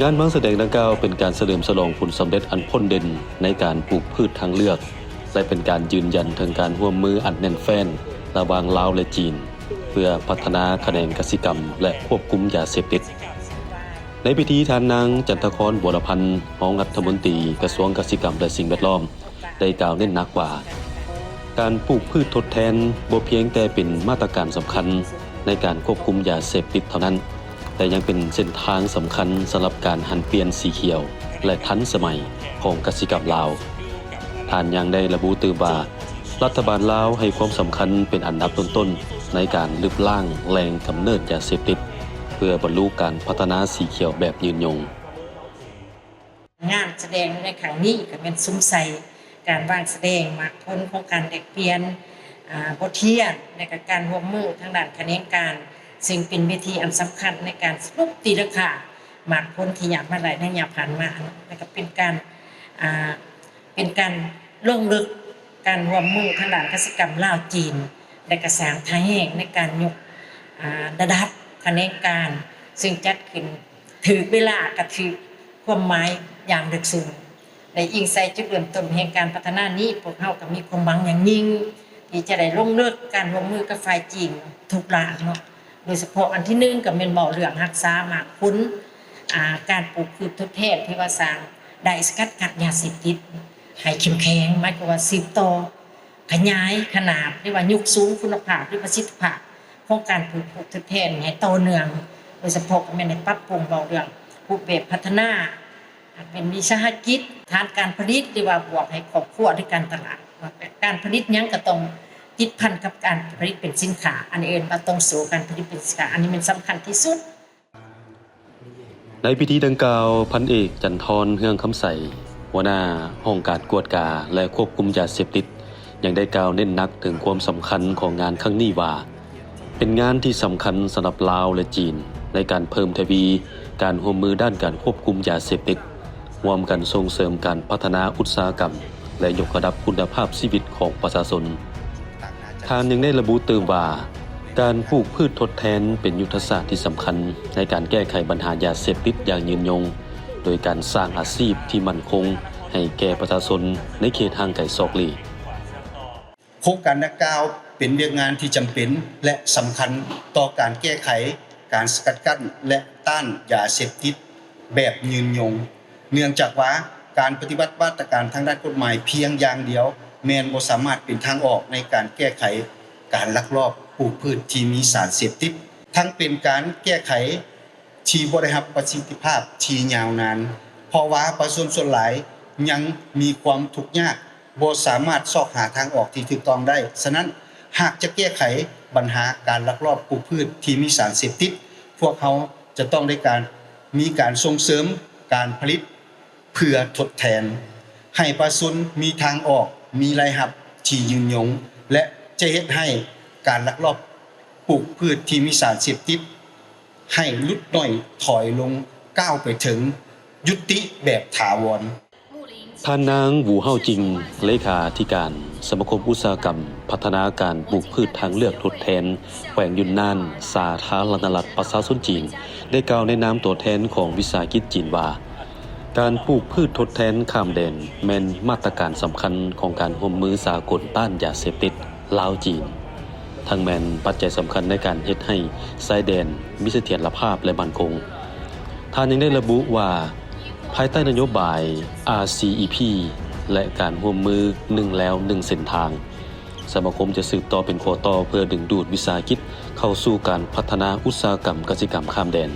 ງານວາງສະແດງດັ່ງກ່າວເປັນການສະເຫຼີມສະຫຼອງຜົນສຳເລັດອັນພົ້ນເດັ່ນໃນການປູກພືດທາງເລືອກ ແລະ ເປັນການຢືນຢັນເຖິງການຮ່ວມມືອັນແໜ້ນແຟ້ນລະຫວ່າງລາວ ແລະ ຈີນ ເພື່ອພັດທະນາຂະແໜງກະສິກຳ ແລະ ຄວບຄຸມຢາເສບຕິດ. ໃນພິທີ, ທ່ານນາງ ຈັນທະຄອນ ບົວລະພັນ ຮອງລັດຖະມົນຕີກະຊວງກະສິກຳ ແລະ ສິ່ງແວດລ້ອມ ໄດ້ກ່າວເນັ້ນໜັກວ່າ ການປູກພືດທົດແທນບໍ່ພຽງແຕ່ເປັນມາດຕະການສຳຄັນໃນການຄວບຄຸມຢາເສບຕິດເທົ່ານັ້ນ, ແຕ່ຍັງເປັນເສັ້ນທາງສຳຄັນສຳລັບການຫັນປ່ຽນສີຂຽວ ແລະ ທັນສະໄໝຂອງກະສິກຳລາວ. ທ່ານຍັງໄດ້ລະບຸຕື່ມວ່າ, ລັດຖະບານລາວໃຫ້ຄວາມສຳຄັນເປັນອັນດັບຕົ້ນໆໃນການລຶບລ້າງແຫຼ່ງກຳເນີດຢາເສບຕິດ ເພື່ອບັນລຸການພັດທະນາສີຂຽວແບບຍືນຍົງ. ງານສະແດງໃນຄັ້ງນີ້ກໍແມ່ນສຸມໃສ່ການວາງສະແດງໝາກຜົນຂອງການແລກປ່ຽນ ອ່າ ບົດຮຽນ ແລະ ກະການຮ່ວມມືທາງດ້ານຂະແໜງການ ເຊິ່ງເປັນເວທີອັນສຳຄັນໃນການສະຫຼຸບຕີລາຄາໝາກຜົນທີ່ຍາກມາໄດ້ໃນໄລຍະຜ່ານມາເນາະ ແລະ ກະເປັນການ ອ່າ ເປັນການລົງເລິກການຮ່ວມມືທາງດ້ານກະສິກຳລາວ-ຈີນ ແລະ ກະສ້າງທ່າແຮງໃນການຍົກ ອ່າ ລະດັບຂະແໜງການ ເຊິ່ງຈັດຂຶ້ນຖືກເວລາ ກະຖືກຄວາມໝາຍຢ່າງເລິກເຊິ່ງ. ແລະ ອີງໃສ່ຈຸດເລີ່ມຕົ້ນແຫ່ງການພັດທະນານີ້ ພວກເຮົາກໍມີຄວາມຫວັງຢ່າງຍິ່ງ ທີ່ຈະໄດ້ລົງເລິກການຮ່ວມມືກັບຝ່າຍຈີນທຸກດ້ານເນາະ ໂດຍສະເພາະອັນທີໜຶ່ງກໍແມ່ນເວົ້າເລື່ອງຮັກສາໝາກຜົນ ອ່າ ການປູກພືດທົດແທນທີ່ວ່າສ້າງໄດ້ສະກັດກັ້ນຢາເສບຕິດໃຫ້ເຂັ້ມແຂງ ໝາຍຄວາມວ່າສືບຕໍ່ ຂະຫຍາຍຂະໜາດ ຫຼືວ່າຍົກສູງຄຸນນະພາບ ຫຼືປະສິດທິພາບຂອງການປູກພືດທົດແທນໃຫ້ຕໍ່ເນື່ອງ ໂດຍສະເພາະກໍແມ່ນໄດ້ປັບປຸງເວົ້າເລື່ອງຮູບແບບພັດທະນາ ເປັນວິສາຫະກິດ ຖານການຜະລິດ ຫຼືວ່າບວກໃຫ້ຄອບຄົວ ຫຼືການຕະຫຼາດ ວ່າການຜະລິດຫຍັງກໍຕ້ອງຕິດພັນກັບການຜະລິດເປັນສິນຄ້າ ອັນນີ້ເອີ້ນວ່າຕ້ອງໂຊການຜະລິດເປັນສິນຄ້າ ອັນນີ້ແມ່ນສຳຄັນທີ່ສຸດ. ໃນພິທີດັ່ງກ່າວ ພັນເອກ ຈັນທອນ ເຮືອງຄຳໃສ ຫົວໜ້າຫ້ອງການກວດກາ ແລະ ຄວບຄຸມຢາເສບຕິດ ຍັງໄດ້ກ່າວເນັ້ນໜັກເຖິງຄວາມສຳຄັນຂອງງານຄັ້ງນີ້ວ່າ ເປັນງານທີ່ສຳຄັນສຳລັບລາວ ແລະ ຈີນ ໃນການເພີ່ມທະວີການຮ່ວມມືດ້ານການຄວບຄຸມຢາເສບຕິດ, ຮ່ວມກັນສົ່ງເສີມການພັດທະນາອຸດສາຫະກຳ ແລະ ຍົກລະດັບຄຸນນະພາບຊີວິດຂອງປະຊາຊົນ. ທ່ານຍັງໄດ້ລະບຸຕື່ມວ່າ ການປູກພືດທົດແທນເປັນຍຸດທະສາດທີ່ສຳຄັນໃນການແກ້ໄຂບັນຫາຢາເສບຕິດຢ່າງຍືນຍົງ, ໂດຍການສ້າງອາຊີບທີ່ໝັ້ນຄົງໃຫ້ແກ່ປະຊາຊົນໃນເຂດຫ່າງໄກສອກຫຼີກ. ໂຄງການດັ່ງກ່າວເປັນວຽກງານທີ່ຈຳເປັນ ແລະ ສຳຄັນຕໍ່ການແກ້ໄຂການສະກັດກັ້ນ ແລະ ຕ້ານຢາເສບຕິດແບບຍືນຍົງ, ເນື່ອງຈາກວ່າການປະຕິບັດມາດຕະການທາງດ້ານກົດໝາຍພຽງຢ່າງດຽວ ແມ່ນບໍ່ສາມາດເປັນທາງອອກໃນການແກ້ໄຂການລັກລອບປູກພືດທີ່ມີສານເສບຕິດ, ທັງເປັນການແກ້ໄຂ ທີ່ບໍ່ໄດ້ຮັບປະສິດທິພາບທີ່ຍາວນານ, ເພາະວ່າປະຊາຊົນສ່ວນຫຼາຍຍັງມີຄວາມທຸກຍາກ, ບໍ່ສາມາດຊອກຫາທາງອອກທີ່ຖືກຕ້ອງໄດ້. ສະນັ້ນ, ຫາກຈະແກ້ໄຂບັນຫາການລັກລອບປູກພືດທີ່ມີສານເສບຕິດ, ພວກເຮົາຈະຕ້ອງໄດ້ການ, ມີການສົ່ງເສີມການຜະລິດເພື່ອທົດແທນ, ໃຫ້ປະຊາຊົນມີທາງອອກ, ມີລາຍຮັບທີ່ຍືນຍົງ ແລະ ຈະເຮັດໃຫ້ການລັກລອບປູກພືດທີ່ມີສານເສບຕິດ ໃຫ້ຫຼຸດໜ້ອຍຖອຍລົງ, ກ້າວໄປເຖິງຍຸຕິແບບຖາວອນ. ທ່ານນາງ ຫວູເຮົາຈິງ ເລຂາທິການສະມາຄົມອຸດສາຫະກຳພັດທະນາການປູກພືດທາງເລືອກທົດແທນແຂວງຍຸນນານ ສາທາລະນະລັດປະຊາຊົນຈີນ ໄດ້ກ່າວໃນນາມຕົວແທນຂອງວິສາຫະກິດຈີນວ່າ ການປູກພືດທົດແທນຂ້າມແດນແມ່ນມາດຕະການສຳຄັນຂອງການຮ່ວມມືສາກົນຕ້ານຢາເສບຕິດ ລາວ-ຈີນ, ທັງແມ່ນປັດໄຈສຳຄັນໃນການເຮັດໃຫ້ຊາຍແດນມີສະຖຽນລະພາບ ແລະ ໝັ້ນຄົງ. ທ່ານຍັງໄດ້ລະບຸວ່າ ພາຍໃຕ້ນະໂຍບາຍ ອາຊີອີພີ ແລະ ການຮ່ວມມືໜຶ່ງແລວໜຶ່ງເສັ້ນທາງ, ສະມາຄົມຈະສືບຕໍ່ເປັນຂໍ້ຕໍ່ເພື່ອດຶງດູດວິສາຫະກິດເຂົ້າສູ່ການພັດທະນາອຸດສາຫະກຳກະສິກຳຂ້າມແດນ,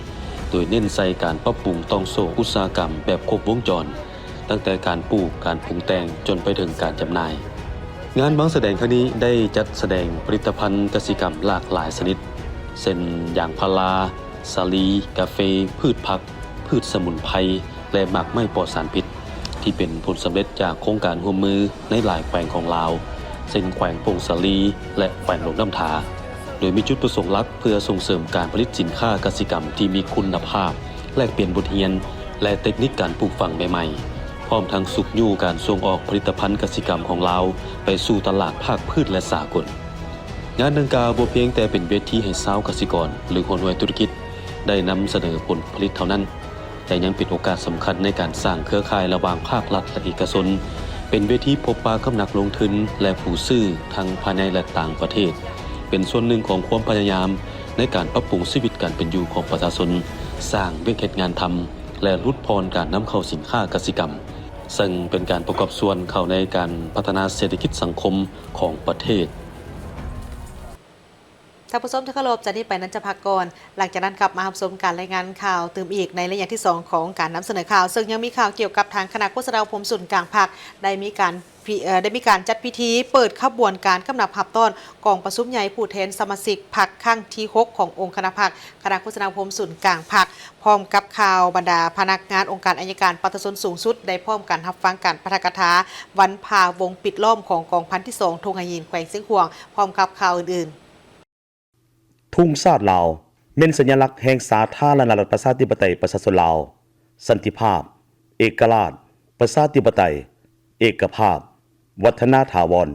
ໂດຍເນັ້ນໃສ່ການປັບປຸງຕ່ອງໂສ້ອຸດສາຫະກຳແບບຄົບວົງຈອນ, ຕັ້ງແຕ່ການປູກ, ການປຸງແຕ່ງ ຈົນໄປເຖິງການຈຳໜ່າຍ. ງານວາງສະແດງຄັ້ງນີ້ໄດ້ຈັດສະແດງຜະລິດຕະພັນກະສິກຳຫຼາກຫຼາຍຊະນິດ ເຊັ່ນ ຢາງພາລາ, ສາລີ, ກາເຟ, ພືດຜັກ, ພືດສະໝຸນໄພ ແລະ ໝາກໄມ້ປອດສານພິດ ທີ່ເປັນຜົນສຳເລັດຈາກໂຄງການຮ່ວມມືໃນຫຼາຍແຂວງຂອງລາວ ເຊັ່ນ ແຂວງຜົ້ງສາລີ ແລະ ແຂວງຫຼວງນ້ຳທາ, ໂດຍມີຈຸດປະສົງຫຼັກເພື່ອສົ່ງເສີມການຜະລິດສິນຄ້າກະສິກຳທີ່ມີຄຸນນະພາບ, ແລກປ່ຽນບົດຮຽນ ແລະ ເຕັກນິກການປູກຝັງໃໝ່ໆ, ພ້ອມທັງຊຸກຍູ້ການສົ່ງອອກຜະລິດຕະພັນກະສິກຳຂອງລາວໄປສູ່ຕະຫຼາດພາກພື້ນ ແລະ ສາກົນ. ງານດັ່ງກ່າວບໍ່ພຽງແຕ່ເປັນເວທີໃຫ້ຊາວກະສິກອນ ຫຼື ຫົວໜ່ວຍທຸລະກິດໄດ້ນຳສະເໜີຜົນຜະລິດເທົ່ານັ້ນ, ແຕ່ຍັງເປັນໂອກາດສຳຄັນໃນການສ້າງເຄືອຂ່າຍລະຫວ່າງພາກລັດ ແລະ ເອກະຊົນ, ເປັນເວທີພົບປະກັບນັກລົງທຶນ ແລະ ຜູ້ຊື້ທັງພາຍໃນ ແລະ ຕ່າງປະເທດ, ເປັນສ່ວນໜຶ່ງຂອງຄວາມພະຍາຍາມໃນການປັບປຸງຊີວິດການເປັນຢູ່ຂອງປະຊາຊົນ, ສ້າງວຽກເຮັດງານທຳ ແລະ ຫຼຸດຜ່ອນການນຳເຂົ້າສິນຄ້າກະສິກຳ, ເຊິ່ງເປັນການປະກອບສ່ວນເຂົ້າໃນການພັດທະນາເສດຖະກິດສັງຄົມຂອງປະເທດ. ເ ທ່ານຜູ້ຊົມທີ່ເຄົາລົບ, ຈາກນີ້ໄປນັ້ນຈະພັກກ່ອນ, ຫຼັງຈາກນັ້ນກັບມາຮັບຊົມການລາຍງານຂ່າວຕື່ມອີກໃນໄລຍະທີສອງຂອງການນຳສະເໜີຂ່າວ, ເຊິ່ງຍັງມີຂ່າວກ່ຽວກັບທາງຄະນະໂຄສະນາອົບຮົມສູນກາງພັກ ໄດ້ມີການ ເອີ ໄດ້ມີການຈັດພິທີເປີດຂະບວນການກຳນັບຮັບຕ້ອນກອງປະຊຸມໃຫຍ່ຜູ້ແທນສະມາຊິກພັກຄັ້ງທີຫົກຂອງອົງຄະນະພັກ ຄະນະໂຄສະນາອົບຮົມສູນກາງພັກ. ພ້ອມກັບຂ່າວ, ບັນດາພະນັກງານອົງການໄອຍະການປະຊາຊົນສູງສຸດ ໄດ້ພ້ອມກັນຮັບຟັງການປາຖະກະຖາວັນພາວົງປິດລ້ອມຂອງກອງພັນທີສອງ ທົ່ງຫາຫີນ ແຂວງຊຽງຂວາງ, ພ້ອມກັບຂ່າວອື່ນໆ. ທຸງຊາດລາວ ແມ່ນສັນຍາລັກແຫ່ງສາທາລະນະລັດປະຊາທິປະໄຕປະຊາຊົນລາວ, ສັນຕິພາບ, ເອກະລາດ, ປະຊາທິປະໄຕ, ເອກະພາບ, ວັດທະນາຖາວອນ.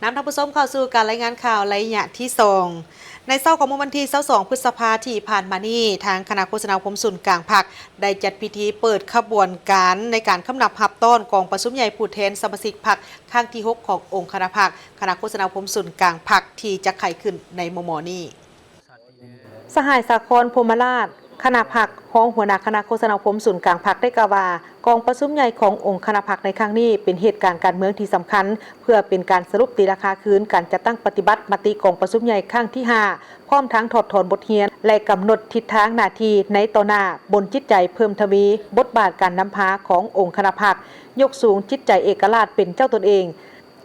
ນຳທ່ານຜູ້ຊົມເຂົ້າສູ່ການລາຍງານຂ່າວໄລຍະທີສອງ. ໃນເຊົ້າຂອງມື້ວັນທີຊາວສອງ ພຶດສະພາທີ່ຜ່ານມານີ້, ທາງຄະນະໂຄສະນາອົບຮົມສູນກາງພັກ ໄດ້ຈັດພິທີເປີດຂະບວນການໃນການກຳນັບຮັບຕ້ອນກອງປະຊຸມໃຫຍ່ຜູ້ແທນສະມາຊິກພັກຄັ້ງທີຫົກຂອງອົງຄະນະພັກ ຄະນະໂຄສະນາອົບຮົມສູນກາງພັກ ທີ່ຈະໄຂຂຶ້ນໃນມໍ່ໆນີ້. ສະຫາຍ ສາຄອນ ພົມມະລາດ ຄະນະພັກ, ຮອງຫົວໜ້າຄະນະໂຄສະນາອົບຮົມສູນກາງພັກ ໄດ້ກ່າວວ່າ ກອງປະຊຸມໃຫຍ່ຂອງອົງຄະນະພັກໃນຄັ້ງນີ້ ເປັນເຫດການການເມືອງທີ່ສຳຄັນ ເພື່ອເປັນການສະຫຼຸບຕີລາຄາຄືນການຈັດຕັ້ງປະຕິບັດມະຕິກອງປະຊຸມໃຫຍ່ຄັ້ງທີຫ້າ ພ້ອມທັງຖອດຖອນບົດຮຽນ ແລະ ກຳນົດທິດທາງໜ້າທີ່ໃນຕໍ່ໜ້າ, ບົນຈິດໃຈເພີ່ມທະວີບົດບາດການນຳພາຂອງອົງຄະນະພັກ, ຍົກສູງຈິດໃຈເອກະລາດເປັນເຈົ້າຕົນເອງ,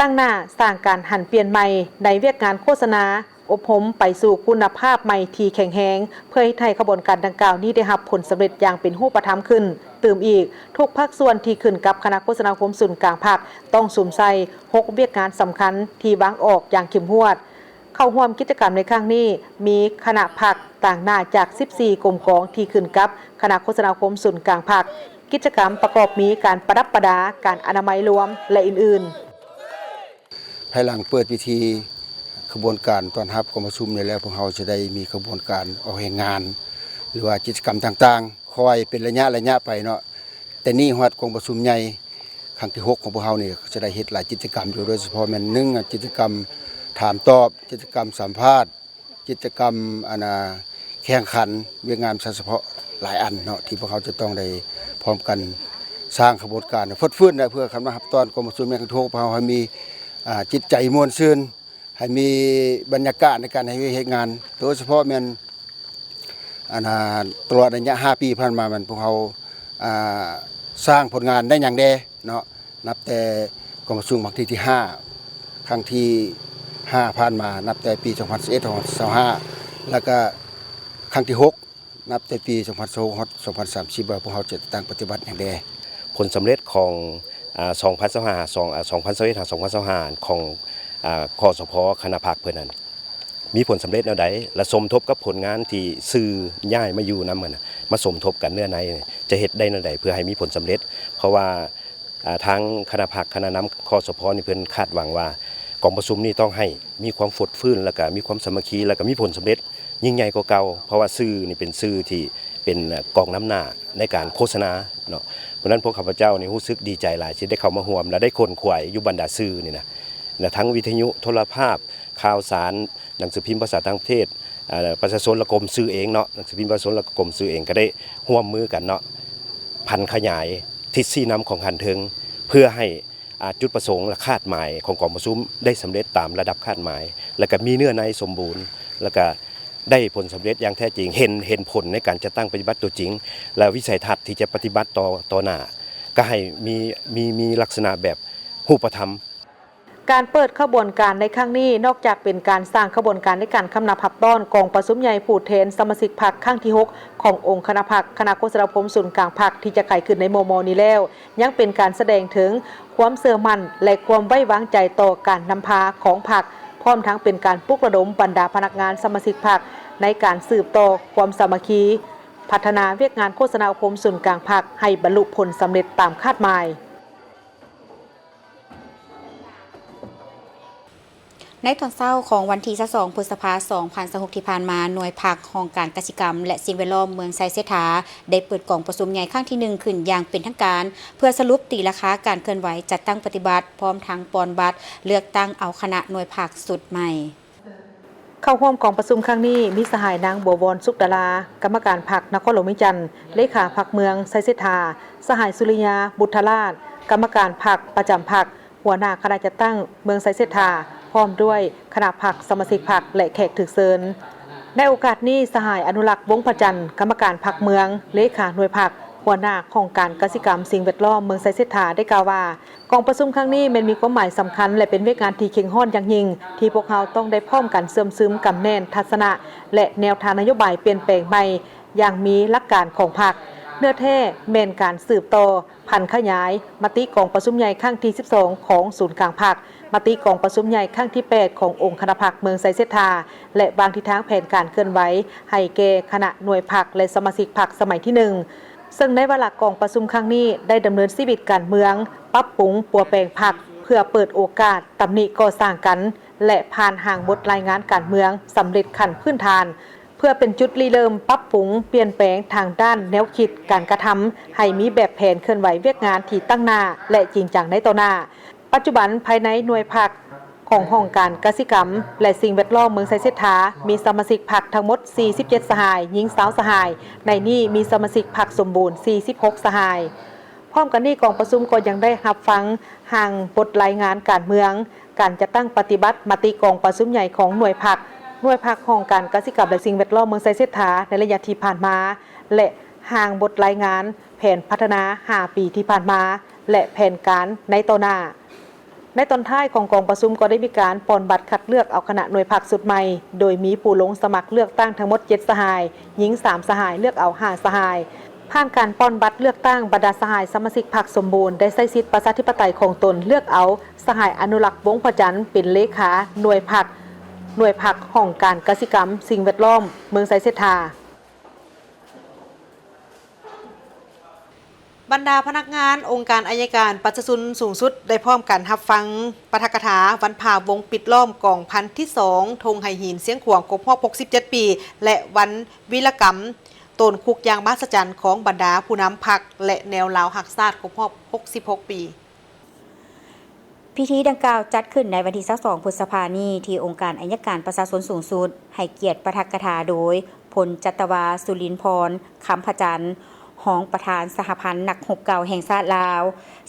ຕັ້ງໜ້າສ້າງການຫັນປ່ຽນໃໝ່ໃນວຽກງານໂຄສະນາ, ອົບຮົມໄປສູ່ຄຸນນະພາບໃໝ່ທີ່ແຂງແຮງ ເພື່ອເຮັດໃຫ້ຂະບວນການດັ່ງກ່າວນີ້ໄດ້ຮັບຜົນສຳເລັດຢ່າງເປັນຮູບປະທຳຂຶ້ນ. ຕື່ມອີກ, ທຸກພາກສ່ວນທີ່ຂຶ້ນກັບຄະນະໂຄສະນາອົບຮົມສູນກາງພັກ ຕ້ອງສຸມໃສ່ຫົກວຽກງານສຳຄັນທີ່ວາງອອກຢ່າງເຂັ້ມງວດ. ເຂົ້າຮ່ວມກິດຈະກຳໃນຄັ້ງນີ້ ມີຄະນະພັກຕາງໜ້າຈາກສິບສີ່ກົມກອງທີ່ຂຶ້ນກັບຄະນະໂຄສະນາອົບຮົມສູນກາງພັກ, ກິດຈະກຳປະກອບມີການປະດັບປະດາ, ການອະນາໄມລວມ ແລະ ອື່ນໆ. ພາຍຫຼັງເປີດພິທີຂະບວນການຕ້ອນຮັບກອງປະຊຸມນີ້ແລ້ວ, ພວກເຮົາຈະໄດ້ມີຂະບວນການອອກແຮງງານ ຫຼືວ່າກິດຈະກຳຕ່າງໆ ຄ່ອຍເປັນໄລຍະໄລຍະໄປເນາະ. ແຕ່ນີ້ຮອດກອງປະຊຸມໃຫຍ່ຄັ້ງທີຫົກຂອງພວກເຮົານີ້ ຈະໄດ້ເຮັດຫຼາຍກິດຈະກຳຢູ່, ໂດຍສະເພາະແມ່ນ ໜຶ່ງ ກິດຈະກຳຖາມຕອບ, ກິດຈະກຳສຳພາດ, ກິດຈະກຳ ອັນນ່າ ແຂ່ງຂັນວຽກງານປະຊາສະເພາະຫຼາຍອັນເນາະ ທີ່ພວກເຮົາຈະຕ້ອງໄດ້ພ້ອມກັນສ້າງຂະບວນການຟົດຟື້ນ ເພື່ອຄຳນັບຮັບຕ້ອນກອງປະຊຸມໃຫຍ່ຄັ້ງທີຫົກ ພວກເຮົາໃຫ້ມີ ອ່າ ຈິດໃຈມ່ວນຊື່ນ, ໃຫ້ມີບັນຍາກາດໃນການເຮັດວຽກເຮັດງານ, ໂດຍສະເພາະແມ່ນ ອັນນ່າ ຕະຫຼອດໄລຍະຫ້າປີຜ່ານມາ ແມ່ນພວກເຮົາ ອ່າ ສ້າງຜົນງານໄດ້ຫຍັງແດ່ເນາະ. ນັບແຕ່ກອງປະຊຸມຄັ້ງທີຫ້າ ຄັ້ງທີຫ້າຜ່ານມາ ນັບແຕ່ປີສອງພັນຊາວເອັດ ສອງພັນຊາວຫ້າ ແລ້ວກະຄັ້ງທີຫົກ ນັບແຕ່ປີສອງພັນຊາວຫົກ ຮອດສອງພັນສາມສິບ ວ່າພວກເຮົາຈະຕັ້ງປະຕິບັດຫຍັງແດ່. ຜົນສຳເລັດຂອງ ອາ ສອງພັນຊາວຫ້າ ສອງ ອາ ສອງພັນຊາວເອັດ ຫາ ສອງພັນຊາວຫ້າ ຂອງ ອາ ຄສພ ຄະນະພັກເພິ່ນນັ້ນ ມີຜົນສຳເລັດແນວໃດ ແລະ ສົມທົບກັບຜົນງານທີ່ສື່ຍ້າຍມາຢູ່ນຳຫັ້ນນະ ມາສົມທົບກັນເນື້ອໃນ ຈະເຮັດໄດ້ແນວໃດເພື່ອໃຫ້ມີຜົນສຳເລັດ. ເພາະວ່າ ອາ ທາງຄະນະພັກ ຄະນະນຳ ຄສພ ນີ້ເພິ່ນຄາດຫວັງວ່າ ກອງປະຊຸມນີ້ຕ້ອງໃຫ້ມີຄວາມຟົດຟື້ນ ແລ້ວກະມີຄວາມສາມັກຄີ ແລ້ວກະມີຜົນສຳເລັດຍິ່ງໃຫຍ່ກວ່າເກົ່າ. ເພາະວ່າສື່ນີ້ເປັນສື່ທີ່ ປັນກອງນຳໜ້າໃນການໂຄສະນາເນາະ. ເພາະນັ້ນພວກຂ້າພະເຈົ້ານີ້ຮູ້ສຶກດີໃຈຫຼາຍທີ່ໄດ້ເຂົ້າມາຮ່ວມ ແລະ ໄດ້ຂົນຂວາຍຢູ່ບັນດາສື່ນີ້ນະ ແລະ ທັງວິທະຍຸ ໂທລະພາບ ຂ່າວສານ ໜັງສືພິມພາສາຕ່າງປະເທດ ເອີ ປະຊາຊົນ ແລະ ກົມສື່ເອງເນາະ ໜັງສືພິມປະຊາຊົນ ແລະ ກົມສື່ເອງ ກໍໄດ້ຮ່ວມມືກັນເນາະ ຜັນຂະຫຍາຍທິດຊີ້ນຳຂອງຂັ້ນເທິງ ເພື່ອໃຫ້ ອ່າ ຈຸດປະສົງ ແລະ ຄາດໝາຍຂອງກອງປະຊຸມໄດ້ສຳເລັດຕາມລະດັບຄາດໝາຍ ແລະ ກໍມີເນື້ອໃນສົມບູນ ແລະ ກໍໄດ້ຜົນສຳເລັດຢ່າງແທ້ຈິງ ເຫັນ ເຫັນຜົນໃນການຈັດຕັ້ງປະຕິບັດຕົວຈິງ ແລະ ວິໄສທັດທີ່ຈະປະຕິບັດຕໍ່ ຕໍ່ໜ້າ ກໍໃຫ້ມີ ມີ ມີລັກສະນະແບບຮູບປະທຳ. ການເປີດຂະບວນການໃນຄັ້ງນີ້ ນອກຈາກເປັນການສ້າງຂະບວນການໃນການຄຳນັບຮັບຕ້ອນກອງປະຊຸມໃຫຍ່ຜູ້ແທນສະມາຊິກພັກຄັ້ງທີຫົກ ຂອງອົງຄະນະພັກ ຄະນະໂຄສະນາອົບຮົມສູນກາງພັກ ທີ່ຈະໄຂຂຶ້ນໃນມໍ່ໆນີ້ແລ້ວ ຍັງເປັນການສະແດງເຖິງຄວາມເຊື່ອໝັ້ນ ແລະ ຄວາມໄວ້ວາງໃຈຕໍ່ການນຳພາຂອງພັກ, ພ້ອມທັງເປັນການປຸກລະດົມບັນດາພະນັກງານສະມາຊິກພັກ ໃນການສືບຕໍ່ຄວາມສາມັກຄີ, ພັດທະນາວຽກງານໂຄສະນາອົບຮົມສູນກາງພັກ ໃຫ້ບັນລຸຜົນສຳເລັດຕາມຄາດໝາຍ. ໃນຕອນເຊົ້າຂອງວັນທີຊາວສອງ ພຶດສະພາ ສອງພັນຊາວຫົກ ທີ່ຜ່ານມາ, ໜ່ວຍພັກຫ້ອງການກະສິກຳ ແລະ ສິ່ງແວດລ້ອມເມືອງໄຊເສດຖາ ໄດ້ເປີດກອງປະຊຸມໃຫຍ່ຄັ້ງທີໜຶ່ງຂຶ້ນຢ່າງເປັນທາງການ ເພື່ອສະຫຼຸບຕີລາຄາການເຄື່ອນໄຫວຈັດຕັ້ງປະຕິບັດ ພ້ອມທັງປ່ອນບັດເລືອກຕັ້ງເອົາຄະນະໜ່ວຍພັກຊຸດໃໝ່. ເຂົ້າຮ່ວມກອງປະຊຸມຄັ້ງນີ້ ມີສະຫາຍນາງ ບົວວອນ ສຸກດາລາ ກຳມະການພັກນະຄອນຫຼວງວຽງຈັນ, ເລຂາພັກເມືອງໄຊເສດຖາ, ສະຫາຍ ສຸລິຍາ ບຸດທະລາດ ກຳມະການພັກປະຈຳພັກ, ຫົວໜ້າຄະນະຈັດຕັ້ງເມືອງໄຊເສດຖາ ພ້ອມດ້ວຍຄະນະພັກ, ສະມາຊິກພັກ ແລະ ແຂກຖືກເຊີນ. ໃນໂອກາດນີ້, ສະຫາຍ ອະນຸລັກ ວົງພະຈັນ ກຳມະການພັກເມືອງ, ເລຂາໜ່ວຍພັກ, ຫົວໜ້າຫ້ອງການກະສິກຳສິ່ງແວດລ້ອມເມືອງໄຊເສດຖາ ໄດ້ກ່າວວ່າ, ກອງປະຊຸມຄັ້ງນີ້ແມ່ນມີຄວາມໝາຍສຳຄັນ ແລະ ເປັນວຽກງານທີ່ເຄັ່ງຮ້ອນຢ່າງຍິ່ງ ທີ່ພວກເຮົາຕ້ອງໄດ້ພ້ອມກັນເຊື່ອມຊຶມກຳແໜ້ນທັດສະນະ ແລະ ແນວທາງນະໂຍບາຍປ່ຽນແປງໃໝ່ຢ່າງມີຫຼັກການຂອງພັກ. ເນື້ອແທ້ແມ່ນການສືບຕໍ່ ຜັນຂະຫຍາຍມະຕິກອງປະຊຸມໃຫຍ່ຄັ້ງທີສິບສອງ ຂອງສູນກາງພັກ, ມະຕິກອງປະຊຸມໃຫຍ່ຄັ້ງທີແປດ ຂອງອົງຄະນະພັກເມືອງໄຊເສດຖາ ແລະ ວາງທິດທາງແຜນການເຄື່ອນໄຫວໃຫ້ແກ່ຄະນະໜ່ວຍພັກ ແລະ ສະມາຊິກພັກສະໄໝທີໜຶ່ງ ເຊິ່ງໃນວາລະກອງປະຊຸມຄັ້ງນີ້ ໄດ້ດຳເນີນຊີວິດການເມືອງ, ປັບປຸງປົວແປງພັກ ເພື່ອເປີດໂອກາດຕຳໜິກໍ່ສ້າງກັນ ແລະ ຜ່ານຮ່າງບົດລາຍງານການເມືອງສຳເລັດຂັ້ນພື້ນຖານ ເພື່ອເປັນຈຸດລິເລີ່ມປັບປຸງປ່ຽນແປງທາງດ້ານແນວຄິດການກະທຳ ໃຫ້ມີແບບແຜນເຄື່ອນໄຫວວຽກງານທີ່ຕັ້ງໜ້າ ແລະ ຈິງຈັງໃນຕໍ່ໜ້າ. ປັດຈຸບັນ, ພາຍໃນໜ່ວຍພັກຂອງຫ້ອງການກະສິກຳ ແລະ ສິ່ງແວດລ້ອມເມືອງໄຊເສດຖາ ມີສະມາຊິກພັກທັງໝົດສີ່ສິບເຈັດສະຫາຍ, ຍິງຊາວສະຫາຍ, ໃນນີ້ມີສະມາຊິກພັກສົມບູນສີ່ສິບຫົກສະຫາຍ. ພ້ອມກັນນີ້, ກອງປະຊຸມກໍຍັງໄດ້ຮັບຟັງຮ່າງບົດລາຍງານການເມືອງ, ການຈັດຕັ້ງປະຕິບັດມະຕິກອງປະຊຸມໃຫຍ່ຂອງໜ່ວຍພັກ, ໜ່ວຍພັກຫ້ອງການກະສິກຳ ແລະ ສິ່ງແວດລ້ອມເມືອງໄຊເສດຖາ ໃນໄລຍະທີ່ຜ່ານມາ ແລະ ຮ່າງບົດລາຍງານແຜນພັດທະນາຫ້າປີທີ່ຜ່ານມາ ແລະ ແຜນການໃນຕໍ່ໜ້າ. ໃນຕອນທ້າຍຂອງກອງປະຊຸມກໍໄດ້ມີການປ່ອນບັດຄັດເລືອກເອົາຄະນະໜ່ວຍພັກຊຸດໃໝ່, ໂດຍມີຜູ້ລົງສະໝັກເລືອກຕັ້ງທັງໝົດເຈັດສະຫາຍ, ຍິງສາມສະຫາຍ, ເລືອກເອົາຫ້າສະຫາຍ. ຜ່ານການປ່ອນບັດເລືອກຕັ້ງ, ບັນດາສະຫາຍສະມາຊິກພັກສົມບູນໄດ້ໃຊ້ສິດປະຊາທິປະໄຕຂອງຕົນເລືອກເອົາສະຫາຍ ອະນຸລັກ ວົງພະຈັນ ເປັນເລຂາໜ່ວຍພັກ, ໜ່ວຍພັກຫ້ອງການກະສິກຳ, ສິ່ງແວດລ້ອມ ເມືອງໄຊເສດຖາ. ບັນດາພະນັກງານອົງການໄອຍະການປະຊາຊົນສູງສຸດ ໄດ້ພ້ອມກັນຮັບຟັງປາຖະກະຖາວັນພາວົງປິດລ້ອມກອງພັນທີສອງ ທົ່ງໄຫຫີນຊຽງຂວາງຄົບຮອບຫົກສິບເຈັດປີ ແລະ ວັນວິລະກຳໂຕນຄຸກຢ່າງມະຫັດສະຈັນຂອງບັນດາຜູ້ນຳພັກ ແລະ ແນວລາວຮັກຊາດຄົບຮອບຫົກສິບຫົກປີ. ພິທີດັ່ງກ່າວຈັດຂຶ້ນໃນວັນທີຊາວສອງ ພຶດສະພານີ້ ທີ່ອົງການໄອຍະການປະຊາຊົນສູງສຸດ ໃຫ້ກຽດປາຖະກະຖາໂດຍ ພົນຈັດຕະວາ ສຸລິນພອນ ຄຳພະຈັນ ຮອງປະທານສະຫະພັນນັກຮົບເກົ່າແຫ່ງຊາດລາວ,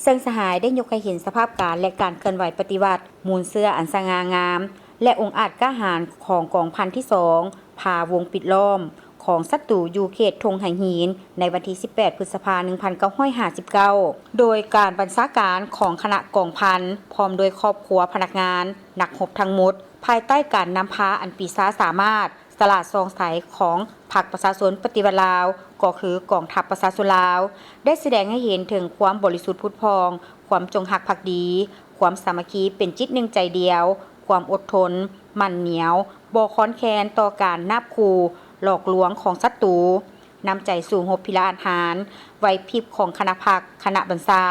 ເຊິ່ງສະຫາຍໄດ້ຍົກໃຫ້ເຫັນສະພາບການ ແລະ ການເຄື່ອນໄຫວປະຕິວັດ, ມູນເຊື້ອອັນສະຫງ່າງາມ ແລະ ອົງອາດກ້າຫານຂອງກອງພັນທີສອງ ພາວົງປິດລ້ອມ ຂອງສັດຕູຢູ່ເຂດທົ່ງໄຫຫີນ ໃນວັນທີສິບແປດ ພຶດສະພາ ໜຶ່ງພັນເກົ້າຮ້ອຍຫ້າສິບເກົ້າ ໂດຍການບັນຊາການຂອງຄະນະກອງພັນ ພ້ອມດ້ວຍຄອບຄົວພະນັກງານ, ນັກຮົບທັງໝົດ, ພາຍໃຕ້ການນຳພາອັນປີຊາສາມາດ, ສະຫຼາດສ່ອງໃສຂອງພັກປະຊາຊົນປະຕິວັດລາວ, ກໍຄືກອງທັບປະຊາຊົນລາວ, ໄດ້ສະແດງໃຫ້ເຫັນເຖິງຄວາມບໍລິສຸດຜຸດຜ່ອງ, ຄວາມຈົງຮັກພັກດີ, ຄວາມສາມັກຄີເປັນຈິດໜຶ່ງໃຈດຽວ, ຄວາມອົດທົນ, ໝັ້ນໜຽວ, ບໍ່ຄອນແຄນຕໍ່ການນາບຂູ່, ຫຼອກລວງຂອງສັດຕູ, ນ້ຳໃຈສູ້ຮົບພິລະອາດຫານ, ໄຫວພິບຂອງຄະນະພັກ, ຄະນະບັນຊາ,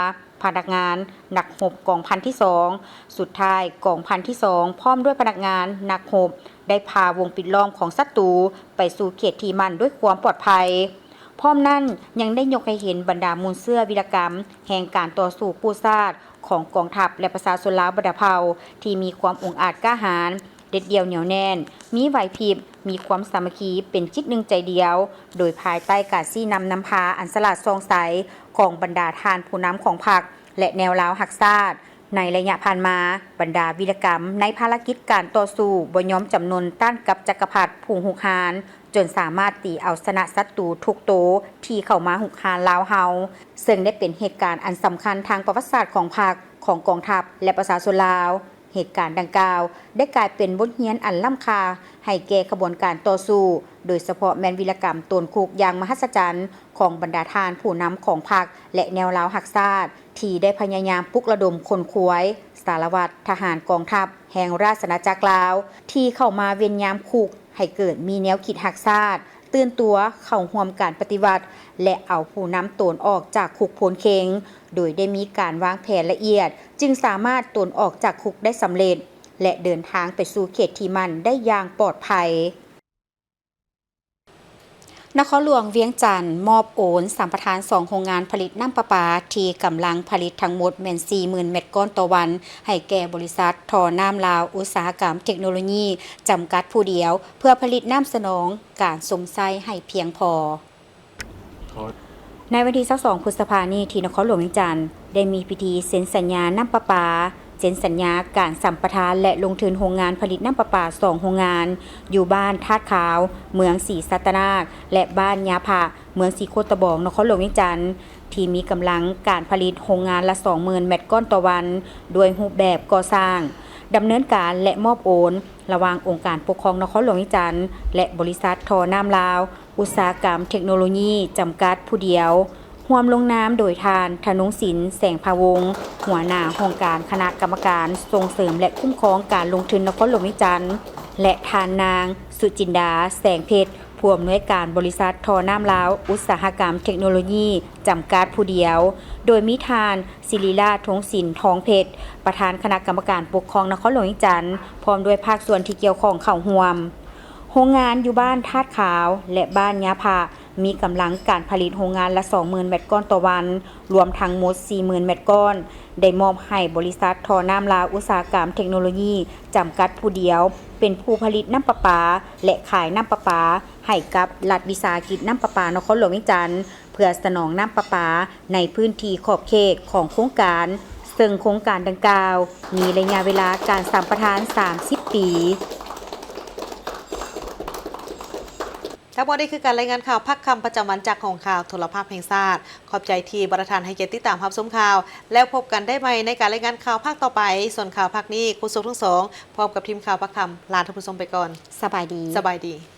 ພະນັກງານ, ນັກຮົບກອງພັນທີສອງ. ສຸດທ້າຍ, ກອງພັນທີສອງ ພ້ອມດ້ວຍພະນັກງານ, ນັກຮົບ ໄດ້ພາວົງປິດລ້ອມຂອງສັດຕູໄປສູ່ເຂດທີ່ໝັ້ນດ້ວຍຄວາມປອດໄພ. ພ້ອມນັ້ນຍັງໄດ້ຍົກໃຫ້ເຫັນບັນດາມູນເຊື້ອວິລະກຳແຫ່ງການຕໍ່ສູ້ກູ້ຊາດຂອງກອງທັບ ແລະ ປະຊາຊົນລາວບັນດາເຜົ່າ ທີ່ມີຄວາມອົງອາດກ້າຫານ, ເດັດດ່ຽວໜຽວແໜ້ນ, ມີໄຫວພິບ, ມີຄວາມສາມັກຄີເປັນຈິດໜຶ່ງໃຈດຽວ, ໂດຍພາຍໃຕ້ການຊີ້ນຳນຳພາອັນສະຫຼາດສ່ອງໃສຂອງບັນດາທ່ານຜູ້ນຳຂອງພັກ ແລະ ແນວລາວຮັກຊາດ. ໃນໄລຍະຜ່ານມາ, ບັນດາວິລະກຳໃນພາລະກິດການຕໍ່ສູ້ບໍ່ຍອມຈຳນົນຕ້ານກັບຈັກກະພັດຜູ້ຮຸກຮານ, ຈົນສາມາດຕີເອົາຊະນະສັດຕູທຸກໂຕທີ່ເຂົ້າມາຮຸກຮານລາວເຮົາ, ເຊິ່ງໄດ້ເປັນເຫດການອັນສຳຄັນທາງປະຫວັດສາດຂອງພັກ, ຂອງກອງທັບ ແລະ ປະຊາຊົນລາວ. ເຫດການດັ່ງກ່າວໄດ້ກາຍເປັນບົດຮຽນອັນລ້ຳຄ່າໃຫ້ແກ່ຂະບວນການຕໍ່ສູ້, ໂດຍສະເພາະແມ່ນວິລະກຳໂຕນຄຸກຢ່າງມະຫັດສະຈັນຂອງບັນດາທ່ານຜູ້ນຳຂອງພັກ ແລະ ແນວລາວຮັກຊາດ ທີ່ໄດ້ພະຍາຍາມປຸກລະດົມຂົນຂວາຍສາລະວັດທະຫານກອງທັບແຫ່ງລາຊະອານາຈັກລາວ ທີ່ເຂົ້າມາເວນຍາມຄຸກ ໃຫ້ເກີດມີແນວຄິດຮັກຊາດ, ຕື່ນຕົວເຂົ້າຮ່ວມການປະຕິວັດ ແລະ ເອົາຜູ້ນຳໂຕນອອກຈາກຄຸກໂພນເຄັງ, ໂດຍໄດ້ມີການວາງແຜນລະອຽດ, ຈຶ່ງສາມາດໂຕນອອກຈາກຄຸກໄດ້ສຳເລັດ ແລະ ເດີນທາງໄປສູ່ເຂດທີ່ໝັ້ນໄດ້ຢ່າງປອດໄພ. ນະຄອນຫຼວງວຽງຈັນມອບໂອນສຳປະທານສອງໂຮງງານຜະລິດນ້ຳປະປາ ທີ່ກຳລັງຜະລິດທັງໝົດແມ່ນສີ່ໝື່ນແມັດກ້ອນຕໍ່ວັນ ໃຫ້ແກ່ບໍລິສັດທໍ່ນ້ຳລາວອຸດສາຫະກຳເທັກໂນໂລຢີຈຳກັດຜູ້ດຽວ ເພື່ອຜະລິດນ້ຳສະໜອງການຊົມໃຊ້ໃຫ້ພຽງພໍ. ໃນວັນທີຊາວສອງ ພຶດສະພານີ້ ທີ່ນະຄອນຫຼວງວຽງຈັນ ໄດ້ມີພິທີເຊັນສັນຍານ້ຳປະປາ, ເຊັນສັນຍາການສຳປະທານ ແລະ ລົງທຶນໂຮງງານຜະລິດນ້ຳປະປາສອງໂຮງງານ ຢູ່ບ້ານທາດຂາວ ເມືອງສີສັດຕະນາກ ແລະ ບ້ານຍາພະ ເມືອງສີໂຄດຕະບອງ ນະຄອນຫຼວງວຽງຈັນ ທີ່ມີກຳລັງການຜະລິດໂຮງງານລະສອງໝື່ນແມັດກ້ອນຕໍ່ວັນ ດ້ວຍຮູບແບບກໍ່ສ້າງ, ດຳເນີນການ ແລະ ມອບໂອນ ລະຫວ່າງອົງການປົກຄອງນະຄອນຫຼວງວຽງຈັນ ແລະ ບໍລິສັດທໍ່ນ້ຳລາວ ອຸດສາຫະກຳເທັກໂນໂລຢີຈຳກັດຜູ້ດຽວ, ຮ່ວມລົງນາມໂດຍທ່ານ ທະນົງສິນ ແສງພາວົງ ຫົວໜ້າຫ້ອງການຄະນະກຳມະການສົ່ງເສີມ ແລະ ຄຸ້ມຄອງການລົງທຶນນະຄອນຫຼວງວຽງຈັນ ແລະ ທ່ານນາງ ສຸຈິນດາ ແສງເພັດ ຜູ້ອຳນວຍການບໍລິສັດທໍ່ນ້ຳລາວ ອຸດສາຫະກຳເທັກໂນໂລຢີຈຳກັດຜູ້ດຽວ, ໂດຍມີທ່ານ ສິລິລາດ ທົງສິນ ທອງເພັດ ປະທານຄະນະກຳມະການປົກຄອງນະຄອນຫຼວງວຽງຈັນ ພ້ອມດ້ວຍພາກສ່ວນທີ່ກ່ຽວຂ້ອງເຂົ້າຮ່ວມ. ໂຮງງານຢູ່ບ້ານທາດຂາວ ແລະ ບ້ານຍາພະ ມີກຳລັງການຜະລິດໂຮງງານລະສອງໝື່ນແມັດກ້ອນຕໍ່ວັນ, ລວມທັງໝົດສີ່ໝື່ນແມັດກ້ອນ, ໄດ້ມອບໃຫ້ບໍລິສັດທໍ່ນ້ຳລາວອຸດສາຫະກຳເທັກໂນໂລຢີຈຳກັດຜູ້ດຽວ ເປັນຜູ້ຜະລິດນ້ຳປະປາ ແລະ ຂາຍນ້ຳປະປາໃຫ້ກັບລັດວິສາຫະກິດນ້ຳປະປານະຄອນຫຼວງວຽງຈັນ ເພື່ອສະໜອງນ້ຳປະປາໃນພື້ນທີ່ຂອບເຂດຂອງໂຄງການ, ເຊິ່ງໂຄງການດັ່ງກ່າວມີໄລຍະເວລາການສຳປະທານສາມສິບປີ. ທັງໝົດນີ້ຄືການລາຍງານຂ່າວພາກຄ່ຳປະຈຳວັນຈາກຫ້ອງຂ່າວໂທລະພາບແຫ່ງຊາດ. ຂອບໃຈທີ່ບັນດາທ່ານໃຫ້ກຽດຕິດຕາມຮັບຊົມຂ່າວ, ແລ້ວພົບກັນໄດ້ໃໝ່ໃນການລາຍງານຂ່າວພາກຕໍ່ໄປ. ສ່ວນຂ່າວພາກນີ້ ຄູສົກທັງສອງ ພ້ອມກັບທີມຂ່າວພາກຄ່ຳ ລາທ່ານຜູ້ຊົມໄປກ່ອນ. ສະບາຍດີ. ສະບາຍດີ.